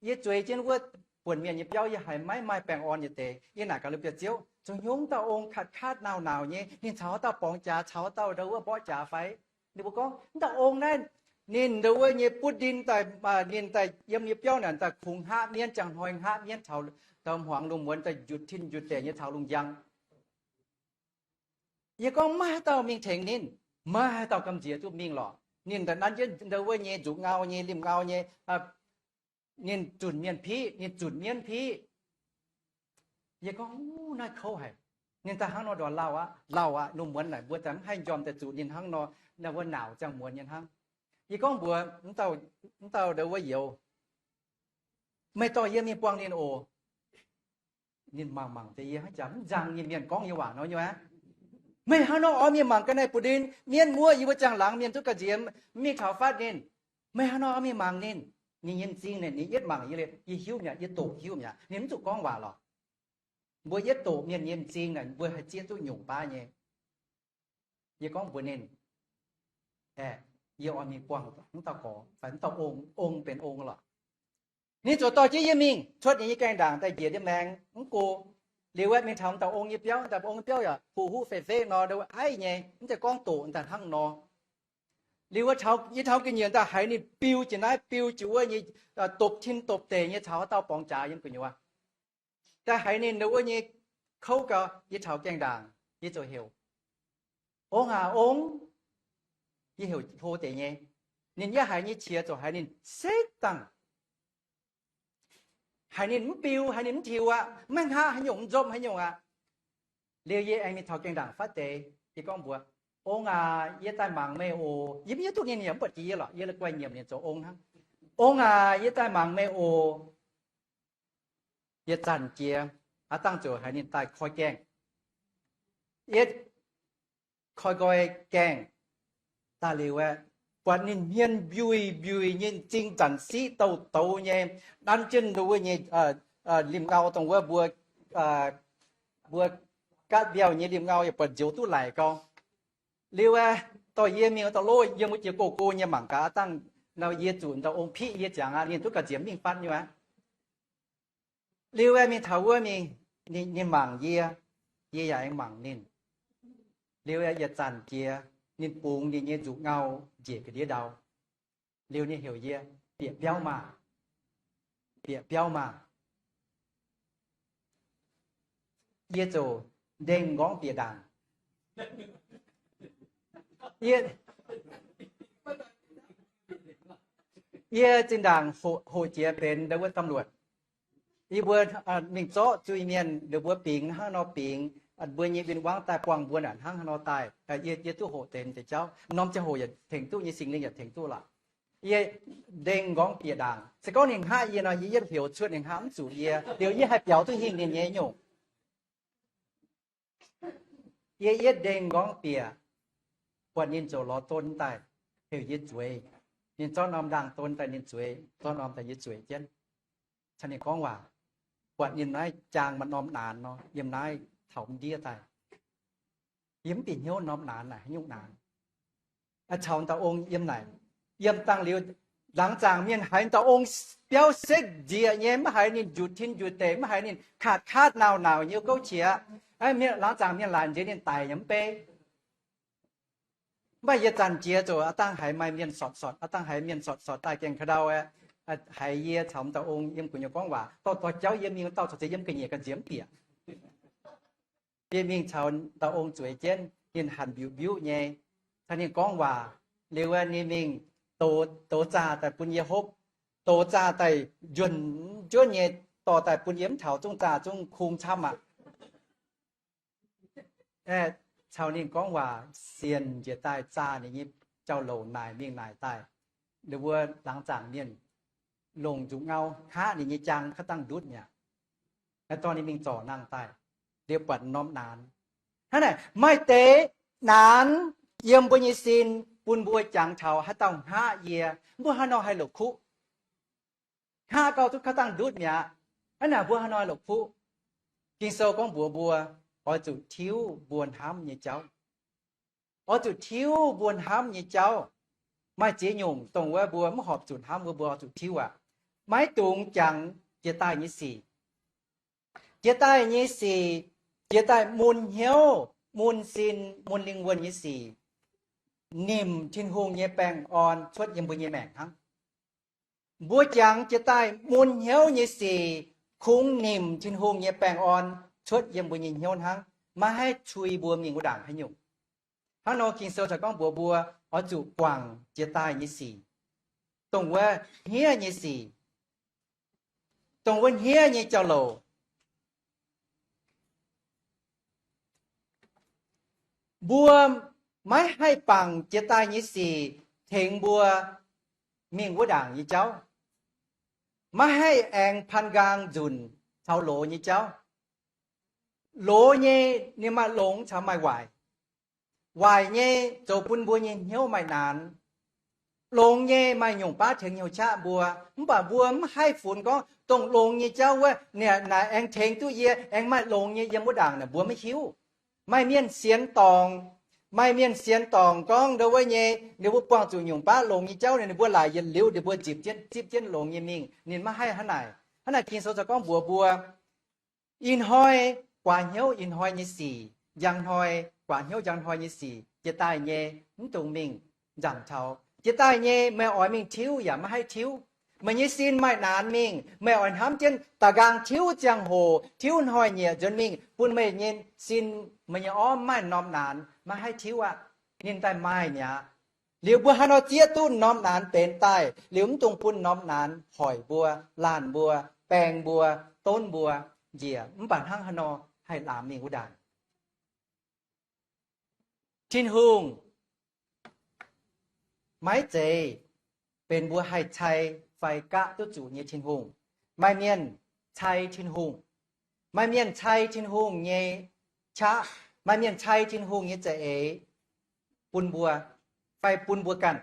Yie zueiz jienv wuov buonc mienh nyei biauv, yie haiz maiv maaih baengh orn nyei deix. Yie naaic gaax liuz, Bieqc Ziouv, zoux hnyungv dauh ong katv-katv nauc-nauc nyei, ninh caux haaix dauh borngz jaax, caux haaix dauh ndau wuov mborqv jaax fai? Ninh mbuo gorngv, Wuov dauh ong naaiv, ninh ndau wuov nyei butv ndin daaih, ninh daaih yiem nyei biauv naaic daaih kungx hngaqv mienv, ziangh hnoi hngaqv mienv, caux hmuangx lungh muonz daaih njutc tin njutc deic nyei caux lungh njang. Yie gorngv, Maiv haaix dauh mingh tengx ninh. Maiv haaix dauh gamh nziex duqv mingh lorqc. Ninh daaih nanv jienv ndau wuov nyei nzuqc ngau nyei, limh ngau nyei, ninh zunc mienh piqv, ninh zunc mienv piqv. Yie gorngv, Naaiv kouv haic. Ninh daaih hnangv nor ndortv lauh aqv, lauh aqv. Lungh muonz naaic mbuo daaih mv haih njormh daaih zuqc ninh hnangv nor, naaiv wuov nauc ziangh muonz nyei hnangv. Yie gorngv mbuox wuov dauh ndau wuov youz, Meih dorh yie mingh buangh ninh oc. Ninh mangc mangc deix yie hnangv jaax mv nzang nyei mienh gorngv nyei waac nor nyei aqv. Meih hnangv nor oix mingh mangc ga'naaiv buoz-ndin, mienv muoqv yie mbuo ziangh laangz mienh duqv ga'nziex, mv mingh taux fatv ninh. Meih hnangv nor oix mingh mangc ninh. Ninh nyei m'zing naaic, ninh yietv mangc yie liuz, yie hiuv mi'aqv, yie doqc hiuv mi'aqv, ninh mv zuqc gorngv waac lorqc. Mbuo yietv doqc mienh nyei m'zing naaic, mbuo haih zieqv duqv nyungc baav nyei. Yie gorngv mbuox ninh, Aeqv, yie oix mingh buangh wuov dauh gorx fai wuov dauh ong, ong benx ong lorqc. Ninh ziouc dorh jienv yie mingh cuotv ninh nyei gaengh ndaangc daaih njiec ndiev maengx mv go. Liuz aeqv, mingh taux dauh ong nyei biauv, dauh ong nyei biauv yaac hu huv fei-feqv nor, aiv nyei, mv zeiz gorngv doqc daaih hnangv nor. Liuz yie taux ga'nyiec daaih haiz ninh biu jiex naaiv biu jiex wuov nyei, dopc tin dopc deic nyei caux haaix dauh borngz jaax yiem gu'nyuoz. Daaih haiz ninh wuov nyei kouv gau, yie taux gaengh ndaangc, yie ziouc heuc, Ong aac, ong! Yie heuc hlo deix nyei. Ninh yaac haiz nyei qiex ziouc haiz ninh sekv dangh. Haiz ninh mv biu, haiz ninh mv tiux aqv, maiv hngaqv haaix nyungc, mv nzopv haaix nyungc aqv. Liuz yie aengx mingh taux gaengh ndaangc fatv deix, yie gorngv mbuox, Ong aac, yie daaih mangc meih oc. Yie mv hiuv duqv ninh yaac mv buatc jiex yie lorqc, yie la'guaih nyiemc ninh zoux ong hnangv. Ong aac, yie daaih mangc meih oc. Yietc zanc jiex, aav dangh ziouc haiz ninh daaih koi gaengh. Yietv koi nqoi gaengh daaih liuz aeqv, buatc ninh hmien mbiuic mbiuic nyei, m'zing zanc siqv douz-douz nyei, nanv jienv wuov nyei limh ngau dongh wuov mbuo, mbuo gaatv mbiauh nyei limh ngau yaac buatc nzioux duqv laic gau. Liuz aeqv, dorh yie mingh dauh lov yiem wuov jiex go-go nyei mangc gaax, aav dangh nor yie zuqc dauh ong piqv yie ziangx aqv, ninh duqv ga'nziex mingh fatv nyei aqv. Liuz aeqv, mingh taux wuov mingh, ninh mangc yie, yie yaac aengx mangc ninh. Liuz aeqv, yietc zanc jiex, ninh bungx ninh nyei nzuqc ngau njiec ga'ndiev ndau. Liuz ninh heuc yie, Bieqc biauv maah! Bieqc biauv maah! Yie ziouc ndengh nqorngv bieqc ndaangc. Yie, yie zinh ndaangc hoqc jiex benx ndau wuov ตำรวจ. Yie mbuo mingh zorqv zuiz-mienh, ninh mbuo bingx hnangv nor bingx, mbuo nyei win-wangv daaih buangh mbuo naaic hnangv haaix nor daaih. Yie, yie duqv hoqc deix deix jauv. Norm ziangh hoc yaac tengx duqv nyei, Singx Lingh yaac tengx duqv lorqc. Yie ndengh nqorngv bieqc ndaangc. Se gorngv ninh hngaqv yie nor, yie yietv heuc cuotv ninh hngaqv mv zuqc yie. Liuz yie haih biaux duqv hingh ninh nyei nyungc. Yie yietv ndengh nqorngv bieqc, buatc ninh ziouc lorz don daaih heuc yie zueiz. Ninh zorqv norm ndaangh don daaih ninh zueiz, zorqv norm daaih yie zueiz jienv. Caux ninh gorngv waac, buatc ninh naaiv jaang maaih norm naanx nor, yiem naaiv taux ndiev daaih. Yie mv bieqc hnyouv norm naanx naaic haaix nyungc naanx. Caux dauh ong yiem naaic, yiem dangh liuz, laangz zaangc mienh haiz dauh ong biauv sekv nzieqc nyei, mv haiz ninh njutc tin njutc deic, mv haiz ninh kaatv-kaatv nauc-nauc nyei gouv qiex. Laangz zaangc mienh laaic nziex ninh daic yaac mv bei. Mv baac yietc zanc jiex ziouc aav dangh haiz maaih mienh sortv-sortv, aav dangh haiz mienh sortv-sortv daaih gaengh ka'ndau aeqv, haiz yie caux m'dauh ong yiem gu'nyuoz gorngv waac, dorh dorh jauv yie mingh, dauh caux ziex yiem ga'nyiec ga'nziex mv bieqc. Yie mingh caux dauh ong zueiz jienv, ninh hanc mbiuv-mbiuv nyei, caux ninh gorngv waac. Liuz ninh mingh dox, dox zaah daaih bun yie hopv, dox zaah daaih njuonv njuonv nyei, dorh daaih bun yie mv taux zungv zaah zungv kungx camv aqv. Caux ninh gorngv waac sienx njiec daaih zaah ninh nyei jauv-louc naaic mingh naaic daaih. Ninh mbuo laangz zaangc mienh longc nzuqc ngau hngaqv ninh nyei jaang kaav dangh ndutv mi'aqv. Dorh ninh mingh zorc nangh daaih, liuz buatc norm naanx. Hnangv naaic, maaih deix naanx yiem mbuo nyei sin bun mbuo jangx taux haaix dauh hngaqv yie, mbuo haaix nor haih la'kuqv? Hngaqv gauh duqv kaav dangh ndutv mi'aqv. Hnangv naaic mbuo haaix nor la'kuqv? Ging-Sou gorngv mbuox mbuo, oix zuqc tiuv mbuo hnamv nyei jauv. Oix zuqc tiuv mbuo hnamv nyei jauv. Maaih ziex nyungc dongh wuov mbuo mv horpc zuqc hnamv wuov, mbuo oix zuqc tiuv aqv. Maiv dungx jangx jiex daaih nyei sic. Jiex daaih nyei sic, jiex daaih mun hnyouv, mun sin, mun lingh wuonh nyei sic, nimc Tin-Hungh nyei baengh orn cuotv yiem mbuo nyei maengc hnangv. Mbuo jangx jiex daaih mun hnyouv nyei sic, kungx nimc Tin-Hungh nyei baengh orn cuotv yiem mbuo nyei hnyouv hnangv, maiv haih cui mbuo mingh wuov ndaangc haaix nyungc. Hnangv nor Ging-Sou caux gorngv mbuox mbuo oix zuqc guangc jiex daaih nyei sic, dongh wuov hniev nyei sic, dongh wuov hniev nyei jauv-louc. Mbuo maiv haih bangc jiex daaih nyei sic tengx mbuo mingh wuov ndaangc nyei jauv. Maiv haih aengx paan nqaang nzunc caux loz nyei jauv. Loz nyei ninh maaih longx caux maaih waaic. Waaic nyei zoux bun mbuo nyei hnyouv maaih naanx. Longx nyei maaih nyungc baav tengx hnyouv qaqv mbuo. Mv baac mbuo mv haih funx gorngv dongh longx nyei jauv wuov, naaic aengx tengx duqv yie, aengx maaih longx nyei yiem wuov ndaangc naaic mbuo maiv hiuv. Maaih mienh sienx dorngc, maaih mienh sienx dorngc gorngv ndo wuov nyei, ninh mbuo buangh zuqc nyungc baav longx nyei jauv, ninh mbuo laaic yietc liuz ninh mbuo zipc jienv, zipv jienv longx nyei mingh. Ninh maiv haih hnangv naaic. Hnangv naaic Ging-Sou caux gorngv mbuox mbuo, ih hnoi guaax hnyouv ih hnoi nyei sic, njang hnoi guaax hnyouv njang hnoi nyei sic. Jiex daaih nyei mv dungx mingh nzangc taux. Jiex daaih nyei meih oix mingh tiuv yaac maiv haih tiuv. Meih nyei sin maaih naanx mingh, meih oix hnamv jienv da'nqaang tiuv ziangh hoc, tiuv hnoi-nyieqc nzuonx mingh, bun meih nyei sin, meih nyei orv maaih norm naanx, maiv haih tiuv aqv. Ninh daaih maaih mi'aqv. Liuz mbuo haaix nor zieqv duqv norm naanx benx daaih, liuz mv dungx bun norm naanx hoic mbuo, laanh mbuo, baeng mbuo, donv mbuo njiec, mv baac hnangv haaix nor haih laamx mingh wuov ndaangc. Tin-Hungh maiv zeiz benx mbuo haih cai fai gaqv duqv zuqc nyei Tin-Hungh. Maaih mienh cai Tin-Hungh. Maaih mienh cai Tin-Hungh nyei qaqv. Maaih mienh cai Tin-Hungh nyei za'eix bun mbuo, fai bun mbuo ganh.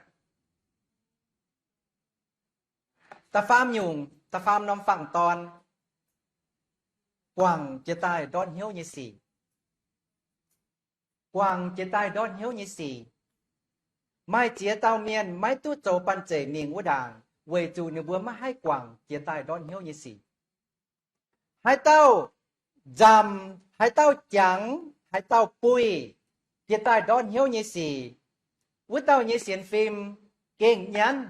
Da'faam nyungc, da'faam norm fangx-dorn, guangc jiex daaih ndortv hnyouv nyei sic. Guangc jiex daaih ndortv hnyouv nyei sic. Maaih ziex dauh mienh maiv duqv zoux banh zeic mingh wuov ndaangc weic zuqc ninh mbuo maiv haih guangc jiex daaih ndortv hnyouv nyei sic. Haaix dauh nzamc, haaix dauh jangx, haaix dauh buih jiex daaih ndortv hnyouv nyei sic, wuov dauh nyei sienx fim gengh nyanv.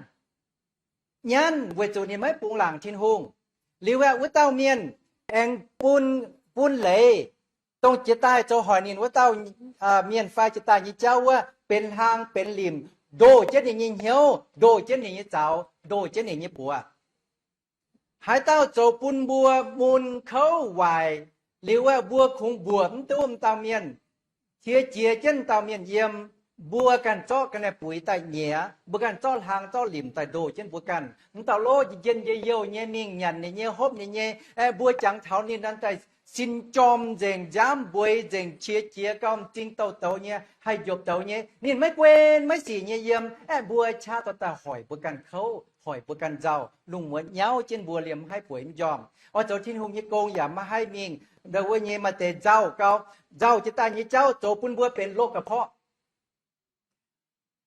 Nyanv weic zuqc ninh maiv bungx laangc Tin-Hungh. Liuz aeqv, wuov dauh mienh aengx bun, bun leiz, dongh jiex daaih zoux hoic ninh wuov dauh mienh fai jiex daaih nyei jauv wuov benx hlang benx limc, ndoh jienv ninh nyei hnyouv, ndoh jienv ninh nyei zaux, ndoh jienv ninh nyei buoz. Haaix dauh zoux bun mbuo mun kouv waaic, liuz aeqv, mbuo kungx mbuoqc mv duqv m'dauh mienh, qiex jiez jienv m'dauh mienh yiem, mbuo ganh zorqv ga'naaiv buix daaih nyiex, mbuo ganh zorqv hlang zorqv limc daaih ndoh jienv mbuo ganh. M'dauh lov njien-youh nyei mingh nyanc ninh nyei, hopv ninh nyei, aeqv, mbuo jangx taux ninh naaiv daaih sin jorm nzengc, nziaamv mbueix nzengc, qiex jiez gau, m'zing douz-douz nyei, haih njopc douz nyei, ninh maiv guen maiv sic nyei yiem, aeqv, mbuo qaqv dorh daaih hoic mbuo ganh kouv, hoic mbuo ganh nzauh. Lungh muonz nyauv jienv mbuo liemh maiv haih bueix mv njormh. Oix zoux Tin-Hungh nyei gong yaac maiv haih mingh. Ndau wuov nyei maaih deix nzauh gau, nzauh jiex daaih nyei jauv zoux bun mbuo benx loqc ga'porqv.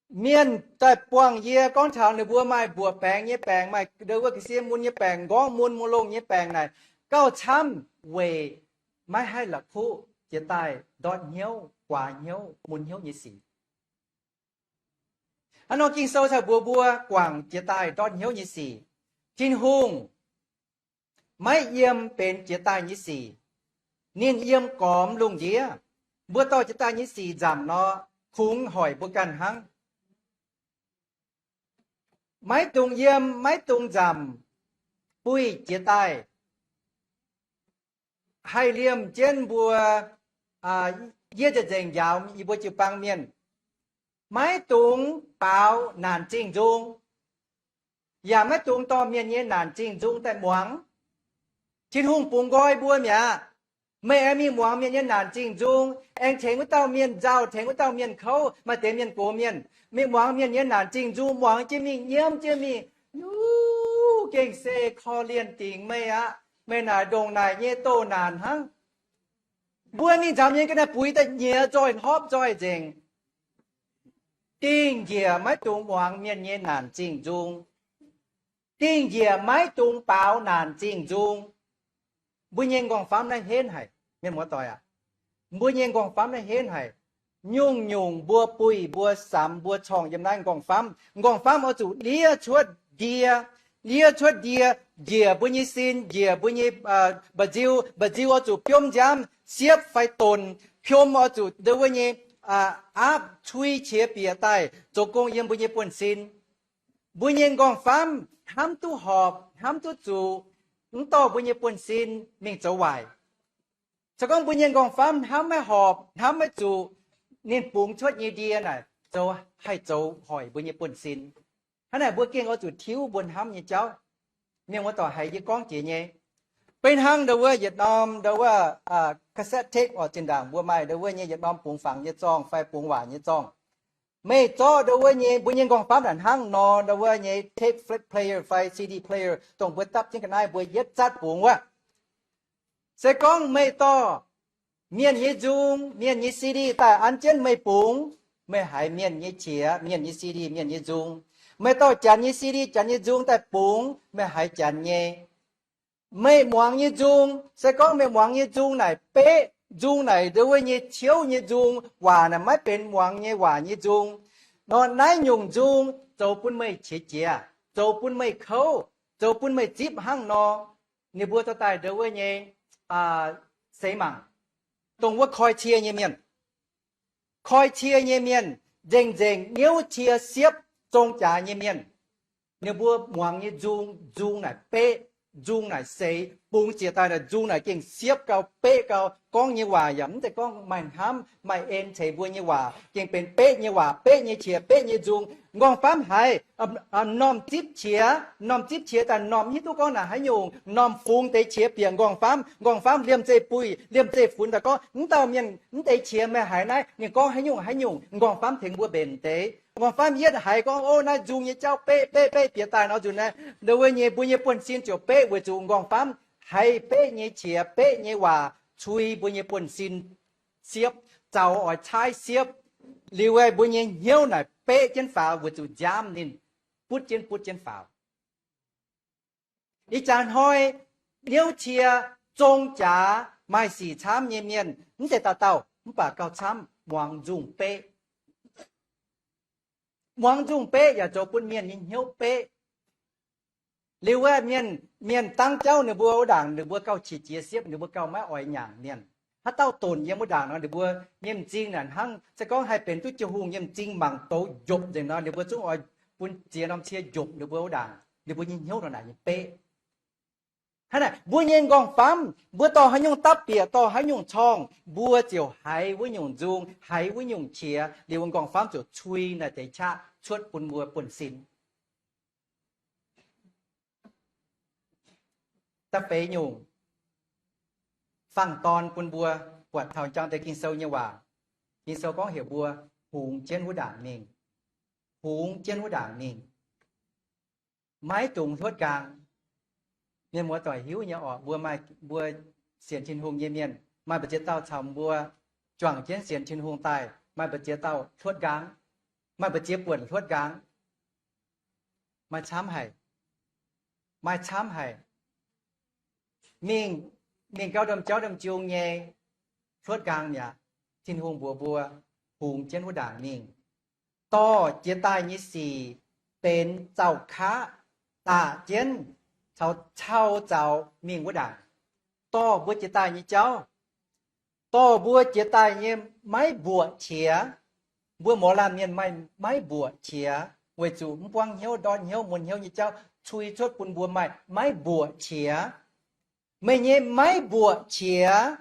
Mienh daaih buangh yie gorngv taux ninh mbuo maaih mbuoqc baengx nyei baengc, maaih ndau wuov ga'sie mun nyei baengc, m'nqorngv mun, mun longh nyei baengc naaic, gauh camv weic maiv haih la'kuqv jiex daaih ndortv hnyouv, guaax hnyouv, mun hnyouv nyei sic. Hnangv nor Ging-Sou caux mbuox mbuo guangc jiex daaih ndortv hnyouv nyei sic. Tin-Hungh maiv yiem benx jiex daaih nyei sic. Ninh yiem gormx lungh ndiev. Mbuo dorh jiex daaih nyei sic nzamc nor, kungx hoic mbuo ganh hnangv. Maiv dungx yiem, maiv dungx nzamc, buih jiex daaih. Haih liemh jienv mbuo, yie nzengc njaaux yie mbuo jiu-baang mienh, maiv dungx baaux naanc zingh nzung, yaac maiv dungx dorh mienh nyei naanc zingh nzung daaih muangx. Tin-Hungh bungx nqoi mbuo mi'aqv. Meih aengx mingh muangx mienh nyei naanc zingh nzung, aengx tengx wuov dauh mienh nzauh, tengx wuov dauh mienh kouv, maaih deix mienh gox mienh. Meih muangx mienh nyei naanc zingh nzung, muangx jienv mingh, nyiemv jienv mingh, yuv, gengh se korv-lienh dingc meih aqv. Meih naaic ndongc naaic nyei doh naanc hnangv. Mbuo mingh nzamc mienh ga'naaiv buix daaih nyiex nzoih hlopv nzoih nzengc. Dingh njiec maiv dungx muangx mienh nyei naanc zingh nzung. Dingh njiec maiv dungx baaux naanc zingh nzung. Mbuo nyei nqorngv-famv naaiv henv haic, mienh muoz-doic aac. Mbuo nyei nqorngv-famv naaiv henv haic. Nyungc-nyungc mbuo buih, mbuo samx, mbuo corngh yiem naaiv nqorngv-famv. Nqorngv-famv oix zuqc liev cuotv ndie, liev cuotv ndie, njiec mbuo nyei sin, njiec mbuo nyei mba'nziu. Mba'nziu oix zuqc biomv nziaamv, siepv fai donc. Piom oix zuqc ndau wuov nyei aapv cui qiex bieqc daaih zoux gong yiem mbuo nyei buonv-sin. Mbuo nyei nqorngv-famv hnamv duqv horpc, hnamv duqv zuqc, mv dorh mbuo nyei buonv-sin mingh zoux waaic. Se gorngv mbuo nyei nqorngv-famv hnamv maiv horpc, hnamv maiv zuqc, ninh bungx cuotv nyei ndie naaic zoux, haih zoux hoic mbuo nyei buonv-sin. Hnangv naaic mbuo gengh oix zuqc tiuv mbuo hnamv nyei jauv. Mienh muoz-doic, haiz yie gorngv jiex nyei. Beiv hnangv ndau wuov yietc norm ndau wuov cassette tape oc, zinh ndaangc mbuo maaih ndau wuov nyei yietc norm bungx fangx nyei zorngh fai bungx waac nyei zorngh. Meih zorqv ndau wuov nyei, mbuo nyei nqorngv-famv naaic hnangv nor, ndau wuov nyei tape player fai C D player, dongh mbuo dapv jienv ga'naaiv mbuo yietv zatv bungx wuov. Se gorngv meih dorh mienh nyei nzung, mienh nyei C D daaih an jienv meih bungx, meih haiz mienh nyei qiex, mienh nyei C D, mienh nyei nzung. Meih dorh janx nyei C D, janx nyei nzung daaih bungx, meih haiz janx nyei. Meih muangx nyei nzung, se gorngv meih muangx nyei nzung naaic beqv, nzung naaic ndau wuov nyei ciouv nyei nzung, waac naaic maiv benx muangx nyei waac nyei nzung nor, naaiv nyungc nzung zoux bun meih qiex jiez, zoux bun meih kouv, zoux bun meih zipv hnangv nor, ninh mbuo dorh daaih ndau wuov nyei seix mangc, dongh wuov koi cie nyei mienh. Koi cie nyei mienh, nzengc-nzengc niouv cie siepv zong jaax nyei mienh, ninh mbuo muangx nyei nzung, nzung naaic beqv, nzung naaic seix, bungx ziec daaih naaic nzung naaic gengh siepv gau, beqv gau, gorngv nyei waac yaac mv zeiz gorngv maaih hnamv maaih en ceix mbuo nyei waac, gengh benx beqv nyei waac, beqv nyei qiex, beqv nyei nzung. Nqorngv-famv haiz m'normh zipv qiex, m'normh zipv qiex daaih m'normh hiuv duqv gorngv naaic haaix nyungc, m'normh fungx deix qiex bieqc nqorngv-famv. Nqorngv-famv liemh zeih buih, liemh zeih funx daaih gorngv, mv dauh mienh mv deix qiex meih haiz naaiv, ninh gorngv haaix nyungc haaix nyungc. Nqorngv-famv tengx mbuo mbenc deix. Nqorngv-famv yietv haiz gorngv, ov, naaiv nzung nyei jauv beqv beqv beqv bieqc daaih nor, nzunc naaiv ndau wuov nyei mbuo nyei buonv-sin ziouc beqv weic zuqc nqorngv-famv haiz beqv nyei qiex, beqv nyei waac cui mbuo nyei buonv-sin siepv, zaux oix caaiv siepv. Liuz aeqv, mbuo nyei hnyouv naaic beqv jienv faaux weic zuqc nziaamv ninh butv jienv butv jienv faaux. Ih jaax hnoi niouv cie zong jaax maaih sic camv nyei mienh mv zeiz dauh dauh, mv baac gauh camv muangx nzung beqv. Muangx nzung beqv yaac zoux bun mienh nyei hnyouv beqv. Liuz wuov mienh, mienh dangv jauv ninh mbuo wuov ndaangc ninh mbuo gauh qiex jiez siepv, ninh mbuo gauh maiv oix nyaangc mienh. Haaix dauh donc yiem wuov ndaangc nor, ninh mbuo nyei m'zing naaic hnangv se gorngv haih benx duqv jiu-hungh nyei m'zing mangc douz njopc nzengc nor, ninh mbuo zungv oix bun ziex norm cie njopc ninh mbuo wuov ndaangc, ninh mbuo nyei hnyouv nor naaic nyei beqv. Hnangv naaic mbuo nyei nqorngv-famv, mbuo dorh haaix nyungc dapv bieqc, dorh haaix nyungc corngh, mbuo ziouc haiz wuov nyungc nzung, haiz wuov nyungc qiex, liuz nqorngv-famv ziouc cui naaiv deix qaqv cuotv bun mbuo buonv-sin. Da'feix nyungc, fangx dorn bun mbuo buatc taux jangx deix Ging-Sou nyei waac. Ging-Sou gorngv heuc mbuo hungx jienv wuov ndaangc mingh. Hungx jienv wuov ndaangc mingh. maiv dungx hluotv nqaang. Mienh muoz-doic hiuv nyei orqc, mbuo maaih, mbuo sienx Tin-Hungh nyei mienh, maaih mbu'ziex dauh caux mbuo juangc jienv sienx Tin-Hungh daaih, maaih mbu'ziex dauh hluotv nqaang, maaih mbu'ziex buonc hluotv nqaang. Maaih camv haic, maaih camv haic. Mingh, mingh gauh domh jauv domh jung nyei, hluotv nqaang mi'aqv. Tin-Hungh mbuox mbuo, hungx jienv wuov ndaangc mingh. Dorh jiex daaih nyei sic benx zaux kaqv daqc jienv caux cau zaux mingh wuov ndaangc. Dorh mbuo jiex daaih nyei jauv, dorh mbuo jiex daaih nyei maiv mbuoqc qiex. Mbuo mouz laanh mienh maaih maiv mbuoqc qiex weic zuqc mv buangv hnyouv, ndortv hnyouv, mun hnyouv nyei jauv cui cuotv bun mbuo maaih maiv mbuoqc qiex. Meih nyei maiv mbuoqc qiex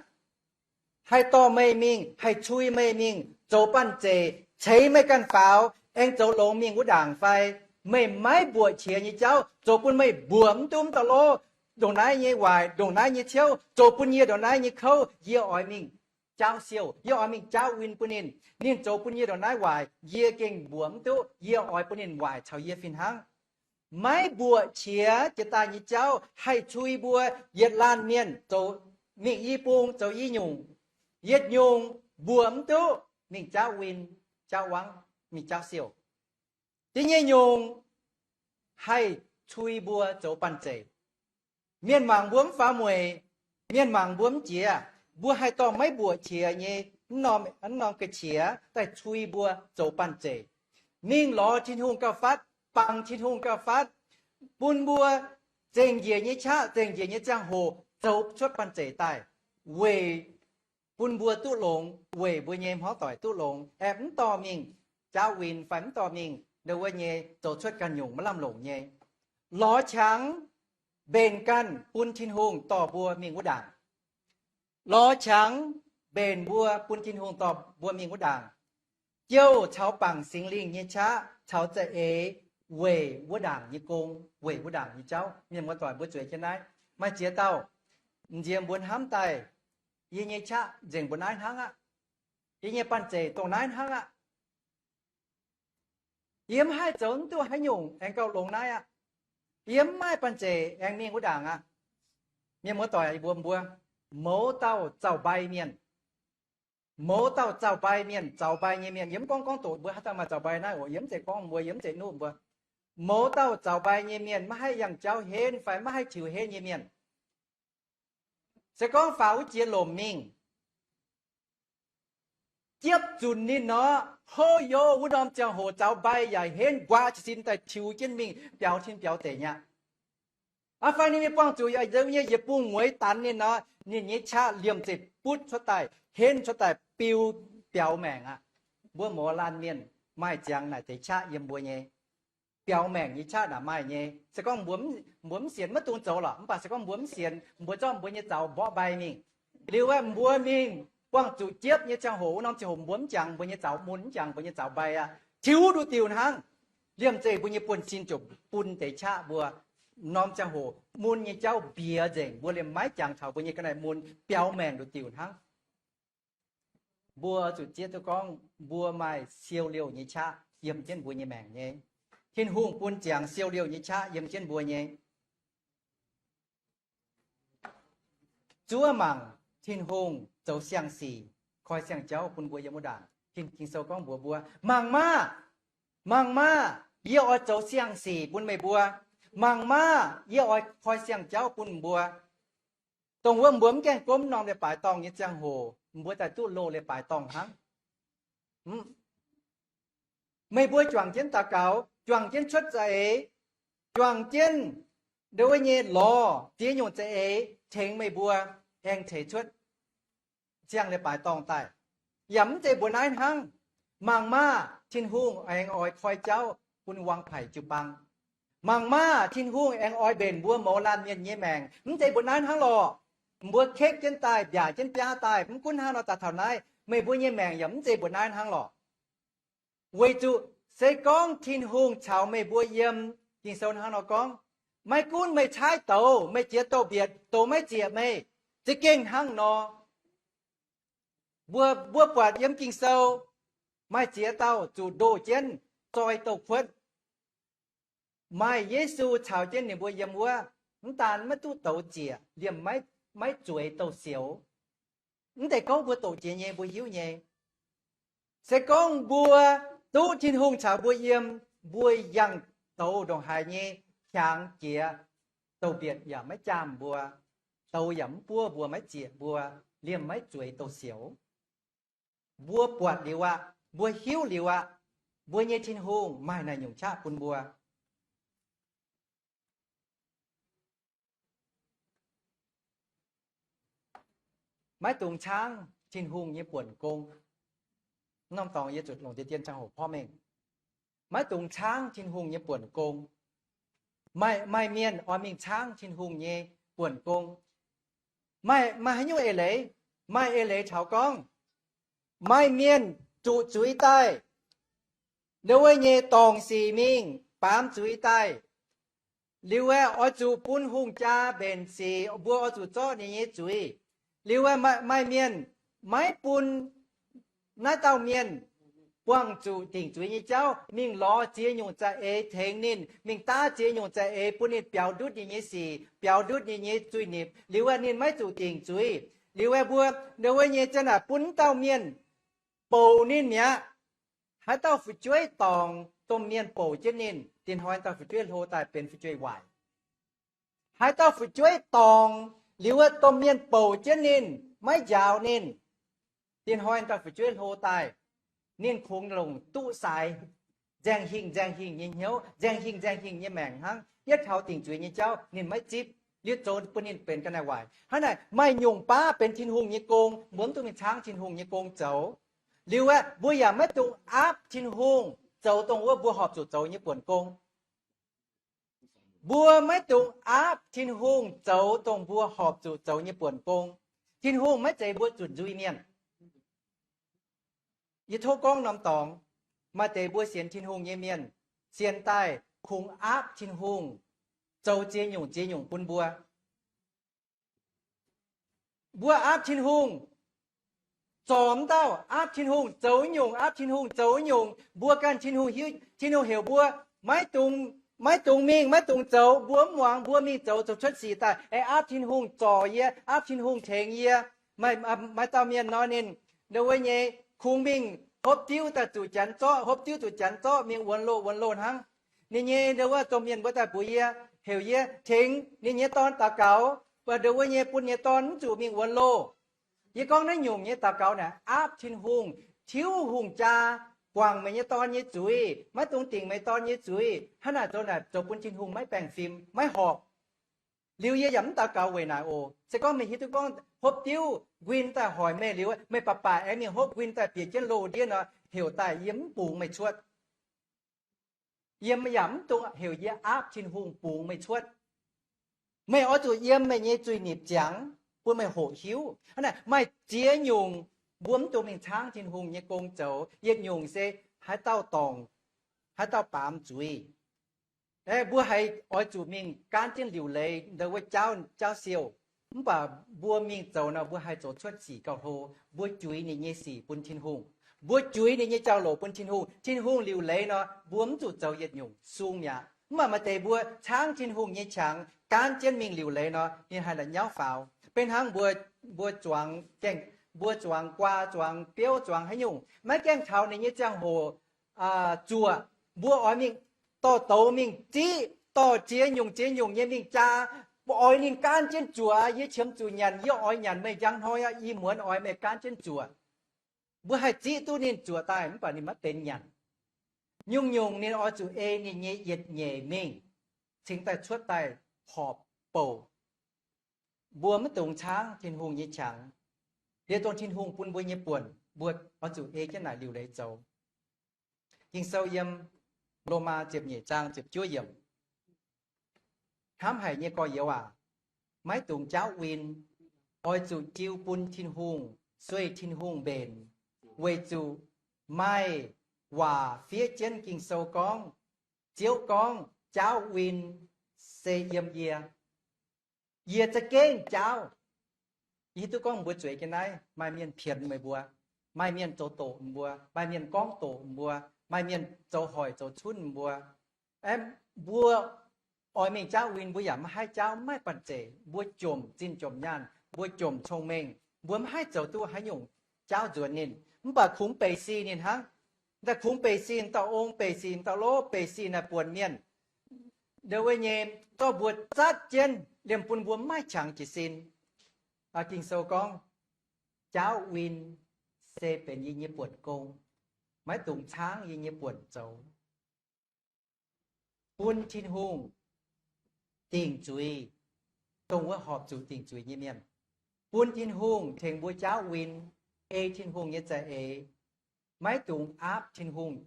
haih dorh meih mingh, haih cui meih mingh zoux banh zeic ceix meih ganh faaux aengx zoux longx mingh wuov ndaangc fai? Meih maiv mbuoqc qiex nyei jauv zoux bun meih mbuoqc mv duqv mv dauh lov, ndongc naaiv nyei waaic, ndongc naaiv nyei ciouv, zoux bun yie ndongc naaiv nyei kouv. Yie oix mingh jaauv siouh, yie oix mingh jaauv win bun ninh. Ninh zoux bun yie ndongc naaiv waaic, yie gengh mbuoqc mv duqv. Yie oix bun ninh waaic caux yie fih hnangv. Maiv mbuoqc qiex jiex daaih nyei jauv haih cui mbuo yietc laanh mienh zoux mingh i bung zoux i nyungc. Yietc nyungc mbuoqc mv duqv, mingh jaauv win, jaauv wangv, mingh jaauv siouh. Da'nyeic nyungc haih cui mbuo zoux banh zeic. Mienh mangc mbuo mv faaux mueic, mienh mangc mbuo mv jiex, mbuo haih dorh maiv mbuoqc qiex nyei mv norm, mv norm ga'qiex daaih cui mbuo zoux banh zeic. Mingh lorz Tin-Hungh gauh fatv, bangc Tin-Hungh gauh fatv, bun mbuo zengc njiec nyei qaqv, zengc njiec nyei ziangh hoc zoux cuotv banh zeic daaih, weic bun mbuo duqv longx, weic mbuo nyei hmuangv doic duqv longx, aeqv, mv dorh mingh jaauv win fai mv dorh mingh ndau wuov nyei zoux cuotv ganh nyungc maiv lamh longc nyei. Lorz qangx mbenc ganh bun Tin-Hungh dorh mbuo mingh wuov ndaangc. Lorz qangx mbenc mbuo bun Tin-Hungh dorh mbuo mingh wuov ndaangc. Jouh caux bangc Singx Lingh nyei qaqv caux za'eix weic wuov ndaangc nyei gong, weic wuov ndaangc nyei jauv. Mienh muoz-doic, mbuo zueiz jienv naaiv. Maaih ziex dauh nziex mbuo hnamv daaih, yie nyei qaqv nzengc mbuo naaiv hnangv aqv. Yie nyei banh zeic dongh naaiv hnangv aqv. Yie mv haih zoux mv duqv haaix nyungc aengx gauh longx naaiv aqv. Yie mv maaih banh zeic aengx mingh wuov ndaangc aqv. Mienh muoz-doic, yie mbuox mbuo, mouz dauh zaux-mbai mienh, mouz dauh zaux-mbai mienh, zaux-mbai nyei mienh, yie mv gorngv gorngv doqc mbuo haaix dauh maaih zaux-mbai naaiv oc. Yie mv zeiz gorngv mbuo, yie mv zeiz nuqv mbuo. Mouz dauh zaux-mbai nyei mienh, maiv haih yangh jauv henv fai maiv haih tiux henv nyei mienh, se gorngv faaux wuov jiex lomc mingh, jiepv zunc ninh nor, hov, yie wuov norm ziangh hoc zaux-mbai yaac henv nquaqv jiez sin daaih tiux jienv mingh biaux tin biaux deic nyei aqv. Aa, fai ninh nyei buangh zuqc yaac nzengc nyei yietc bung mueiz danx ninh nor, ninh nyei qaqv liemh zeih butv cuotv daaih, henv cuotv daaih, biu, biaux maengc aqv. Mbuo mouz laanh mienh maaih ziangx naaic deix qaqv yiem mbuo nyei. Biaux maengc nyei qaqv naaic maaih nyei. Se gorngv mbuo, mbuo mv sienx maiv dungx zoux lorqc. Mv baac se gorngv mbuo mv sienx, mbuo zorqv mbuo nyei zaux mborqv mbai mingh, liuz aeqv, mbuo mingh buangh zuqc jiepv nyei ziangh hoc, wuov norm ziangh hoc mbuo mv jangx mbuo nyei zaux mun, mv jangx mbuo nyei zaux-mbai aqv, tiux nduqc diuc hnangv. Liemh zeih mbuo nyei buonv-sin ziouc bun deix qaqv mbuo. Norm ziangh hoc mun nyei jauv mbiex nzengc, mbuo liemh maiv jangx taux mbuo nyei ga'naaiv mun, biaux maengc nduqc diuc hnangv. Mbuo zuqc zieqv duqv gorngv mbuo maaih siou liouh nyei qaqv yiem jienv mbuo nyei maengc nyei. Tin-Hungh bun ziangx siou liouh nyei qaqv yiem jienv mbuo nyei. Zuov mangc Tin-Hungh zoux siang-sic, koi siang-jauv bun mbuo yiem wuov ndaangc. Tin, Ging-Sou gorngv mbuox mbuo, mangc maah! Mangc maah! Yie oix zoux siang-sic bun meih mbuo. Mangc maah! Yie oix koi siang-jauv bun mbuo. Dongh wuov mbuo mv gaengh gomv norm leiz-baaix dorngh nyei ziangh hoc, mbuo daaih duqv loz leiz-baaix dorngh hnangv. Meih mbuo juangc jienv daux gaux, juangc jienv cuotv za'eix, juangc jienv ndau wuov nyei lorz ziex nyungc za'eix tengx meih mbuo aengx ceix cuotv ziangh leiz-baaix dorngh daaih. Yaac mv zeiz mbuox naaiv hnangv. Mangc maah! Tin-Hungh aengx oix koi jauv bun wang-paic jiu-baang. Mangc maah! Tin-Hungh aengx oix mbenc mbuo mouz laanh mienh nyei maengc. Mv zeiz mbuox naaiv hnangv lorqc. Mbuo kekv jienv daaih, mbiaac jienv biaav daaih, mv gunv hnangv nor, daaih taux naaiv meih mbuo nyei maengc yaac mv zeiz mbuox naaiv hnangv lorqc. Weic zuqc se gorngv Tin-Hungh caux meih mbuo yiem, Ging-Sou hnangv nor gorngv, maiv gunv meih caaiv douz, meih jiex douz-mbietc, douz maiv zieqc meih, za'gengh hnangv nor. Mbuo, mbuo buatc yiem Ging-Sou maaih ziex dauh zuqc ndoh jienv zoi douz-kuotv. maaih Yesu caux jienv ninh mbuo yiem wuov, mv daan maiv duqv douz ziec, liemh maiv zueiz douz-sioux. Mv deix gorngv mbuo doqc jiex nyei, mbuo hiuv nyei. Se gorngv mbuo duqv Tin-Hungh caux mbuo yiem, mbuo yangh douz ndongc haaix nyei hiaangx jiex, douz-mbietc yaac maiv jaam mbuo, douz yaac mv buov mbuo, maiv ziec mbuo, liemh maiv zueiz douz-sioux. Mbuo buatc liuz aqv, mbuo hiuv liuz aqv, mbuo nyei Tin-Hungh maaih naaic nyungc qaqv bun mbuo. Maiv dungx caangv Tin-Hungh nyei buonc gong. Norm dorngx yie zuqc longc deix dien ziangh hoc porv mengh. Maiv dungx caangv Tin-Hungh nyei buonc gong. Maaih, maaih mienh oix mingh caangv Tin-Hungh nyei buonc gong. Maaih, maaih haaix nyungc eix leiz? Maaih eix leiz taux gorngv maaih mienh zuqc zuiz daaih, ndau wuov nyei dorngc sic mingh baamz zuiz daaih. Liuz aeqv, oix zuqc bun hungh jaa mbenc sic, mbuo oix zuqc zorqv ninh nyei zuiz. Liuz aeqv, maaih, maaih mienh maiv bun naaiv dauh mienh buangh zuqc dingc zuiz nyei jauv, mingh lorz ziex nyungc za'eix tengx ninh, mingh daav ziex nyungc za'eix bun ninh biaux ndutv ninh nyei sic, biaux ndutv ninh nyei zuiz-nipc. Liuz aeqv, ninh maiv zuqc dingc zuiz. Liuz aeqv, mbuo ndau wuov nyei ziang naaic bun dauh mienh bouc ninh mi'aqv. Haaix dauh fu'jueiv dorngc, domh mienh bouc jienv ninh, dinh hnoi dauh fu'jueiv hlo daaih benx fu'jueiv waaic. Haaix dauh fu'jueiv dorngc liuz, wuov domh mienh bouc jienv ninh, maiv njaaux ninh, dinh hnoi dauh fu'jueiv hlo daaih, ninh kungx longc duqv saaix nzaeng hingh nzaeng hingh nyei hnyouv, nzaeng hingh nzaeng hingh nyei maengc hnangv. Yietv taux dingc zuiz nyei jauv ninh maiv zipv, liuz zoux bun ninh benx ga'naaiv waaic. Hnangv naaic, maaih nyungc baav benx Tin-Hungh nyei gong, mbuo mv dungx mingh caangv Tin-Hungh nyei gong zoux. Liuz aeqv, mbuo yaac maiv dungx aapv Tin-Hungh zoux dongh wuov mbuo horpc zuqc zoux nyei buonc gong. Mbuo maiv dungx aapv Tin-Hungh zoux dongh mbuo horpc zuqc zoux nyei buonc gong. Tin-Hungh maiv zeiz mbuo zunc nzuih mienh. Yie tov gorngv norm dorngx, maaih deix mbuo sienx Tin-Hungh nyei mienh, sienx daaih kungx aapv Tin-Hungh zoux ziex nyungc ziex nyungc bun mbuo. Mbuo aapv Tin-Hungh zorc m'dauh, aapv Tin-Hungh zoux nyungc, aapv Tin-Hungh zoux nyungc, mbuo ganh Tin-Hungh hiuv, Tin-Hungh heuc mbuo maiv dungx, maiv dungx mingh, maiv dungx zoux, mbuo mv muangx, mbuo mingh zoux, zoux cuotv sic daaih, aapv Tin-Hungh zorc yie, aapv Tin-Hungh tengx yie. Maaih, maaih dauh mienh nor, ninh ndau wuov nyei kungx mingh hopv diuv daaih zuqc janx zorqv, hopv diuv zuqc janx zorqv, mingh wuonx loh wuonx loh hnangv. Ninh nyei ndau wuov domh mienh mbuo daaih mbuox yie, heuc yie tengx ninh nyei dorn daux gaux, ndau wuov nyei bun nyei dorn mv zuqc mingh wuonx loh. Yie gorngv naaiv nyungc nyei daux gaux naaic aapv Tin-Hungh, tiuv hungh jaa guangc meih nyei dorn nyei zuiz, maiv dungx dingc meih dorn nyei zuiz. Hnangv naaic zoux naaic zoux bun Tin-Hungh maiv baengh fim, maiv horpc. Liuz yie yaac mv daux gaux weic naaic oc. Se gorngv meih hiuv duqv gorngv hopv diuv nquin daaih hoic meih liuz, meih baac baac aengx mingh hopv nquin daaih bieqc jienv loh ndiev nor, heuc daaih yie mv bungx meih cuotv. Yie yaac mv dungx heuc yie aapv Tin-Hungh bungx meih cuotv. Meih oix zuqc yiem meih nyei zuiz-nipc ziangx bun meih hoqc hiuv. Hnangv naaic maaih ziex nyungc mbuo mv dungx mingh caangv Tin-Hungh nyei gong zoux. Yietc nyungc se haaix dauh dorngc, haaix dauh baamz zuiz. Mbuo haiz oix zuqc mingh gaanv jienv liuc leiz ndau wuov jaauv, jaauv siou. Mv baac mbuo mingh zoux nor, mbuo haih zoux cuotv sic gauh hlo. Mbuo juix ninh nyei sic bun Tin-Hungh. Mbuo juix ninh nyei jauv-louc bun Tin-Hungh. Tin-Hungh liuc leiz nor, mbuo mv zuqc zoux yietc nyungc, sung mi'aqv. Mv baac maaih deix mbuo caangv Tin-Hungh nyei qangx gaanv jienv mingh liuc leiz nor, ninh haih la'nyauv faaux. Beiv hnangv mbuo, mbuo zuangx gaengh, mbuo zuangx guaa, zuangx biouv, zuangx haaix nyungc, maiv gaengh taux ninh nyei ziangh hoc zuoqc, mbuo oix mingh dorh douz mingh ziqv, dorh ziex nyungc ziex nyungc nyei mingh jaa, mbuo oix ninh gaanv jienv zuoqc. Yie qiemx zuqc nyanc, yie oix nyanc, meih njang hnoi aqv, ih muonz oix meih gaanv jienv zuoqc. Mbuo haih ziqv duqv ninh zuoqc daaih, mv baac ninh maiv benx nyanc. Nyungc-nyungc ninh oix zuqc ei ninh nyei yietc nyeic mingh cingx daaih cuotv daaih horpc bouc. Mbuo maiv dungx caangv Tin-Hungh nyei qangx. Liuz dongh Tin-Hungh bun mbuo nyei buonc, mbuo oix zuqc ei jienv naaic liuc leiz zoux. Ging-Sou yiem Lomaa ziepc nyeic zaang ziepc juov yiemc, hnamv haic nyei gorx-youz aac, maiv dungx jaauv win. Oix zuqc jiu bun Tin-Hungh, sueih Tin-Hungh mbenc, weic zuqc maaih waac fiev jienv Ging-Sou gorngv, Ziouv gorngv, jaauv win se yiem yie. Yie za'gengh jaauv. Yie hiuv duqv gorngv mbuo zueiz ga'naaiv, maaih mienh pienx meih mbuo, maaih mienh zoux doqc mbuo, maaih mienh gorngv doqc mbuo, maaih mienh zoux hoic zoux cunv mbuo. Aeqv, Mbuo oix mingh jaauv win, mbuo yaac maiv haih jaauv, maiv banh zeic. Mbuo jomc zinh jomc nyaanh, mbuo jomc cong-mengh, mbuo maiv haih zoux duqv haaix nyungc jaauv nzuonx ninh. Mv baac kungx beic sih ninh hnangv. Daaih kungx beic sih, dauh ong beic sih, dauh lov beic sih naaic buonc mienh. Ndau wuov nyei, zorqv mbuo zatv jienv liemh bun mbuo maiv qangx jiez sin. Ging-Sou gorngv, jaauv win se benx yie nyei buonc gong, maiv dungx caangv yie nyei buonc zoux. Bun Tin-Hungh dingc zuiz dongh wuov horpc zuqc dingc zuiz nyei mienh. Bun Tin-Hungh tengx mbuo jaauv win, ei Tin-Hungh nyei za'eix, maiv dungx aapv Tin-Hungh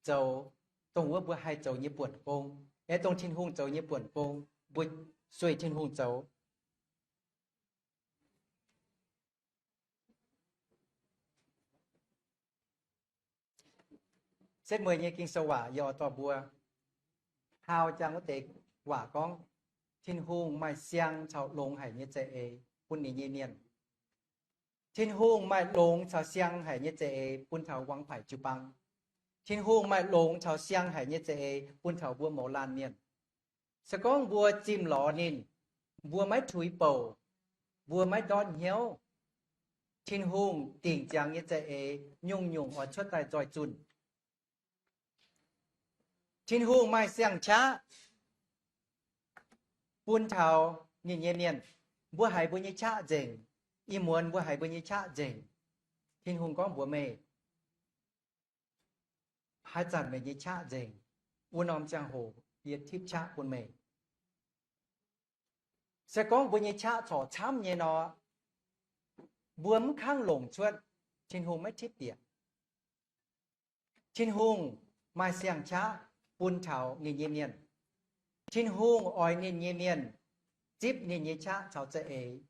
zoux dongh wuov mbuo haih zoux nyei buonc gong, ei dongh Tin-Hungh zoux nyei buonc gong, mbuo sueih Tin-Hungh zoux. Setv mueiz nyei Ging-Sou waac yie oix dorh mbuo hau jangx wuov deix waac gorngv, Tin-Hungh maaih siang caux longx haic nyei za'eix bun ninh nyei mienh. Tin-Hungh maaih longx caux siang haic nyei za'eix bun taux wangc paaic jiu-baang. Tin-Hungh maaih longx caux siang haic nyei za'eix bun taux mbuo mouz laanh mienh. Se gorngv mbuo zimh lorz ninh, mbuo maiv tuix bouc, mbuo maiv ndortv hnyouv, Tin-Hungh dingc ziangx nyei za'eix nyungc-nyungc oix cuotv daaih nzoih zunh. Tin-Hungh maaih siang-qaqv bun taux ninh nyei mienh. Mbuo haiz mbuo nyei qaqv nzengc. Ih muonz mbuo haiz mbuo nyei qaqv nzengc. Tin-Hungh gorngv mbuox meih, haaix zanc meih nyei qaqv nzengc, wuov norm ziangh hoc yie tipv qaqv bun meih. Se gorngv mbuo nyei qaqv corc camv nyei nor, mbuo mv kangv longc cuotv, Tin-Hungh maiv tipv bieqc. Tin-Hungh maaih siang-qaqv bun taux ninh nyei mienh. Tin-Hungh oix ninh nyei mienh zipv ninh nyei qaqv caux za'eix.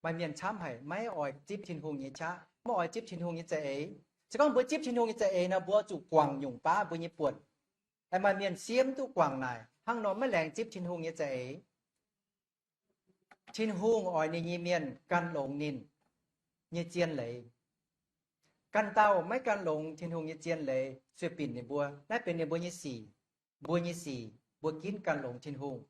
Maaih mienh camv haic, maiv oix zipv Tin-Hungh nyei qaqv, maiv oix zipv Tin-Hungh nyei za'eix. Se gorngv mbuo zipv Tin-Hungh nyei za'eix nor, mbuo zuqc guangc nyungc baav mbuo nyei buonc. Maaih mienh siev mv duqv guangc naaic, hnangv nor maiv laengz zipv Tin-Hungh nyei za'eix. Tin-Hungh oix ninh nyei mienh gan longx ninh nyei zien leiz. Ganh dauh maiv gan longx Tin-Hungh nyei zien leiz, sueih binc ninh mbuo. Naaiv benx ninh mbuo nyei sic, mbuo nyei sic, mbuo ginv gan longx Tin-Hungh.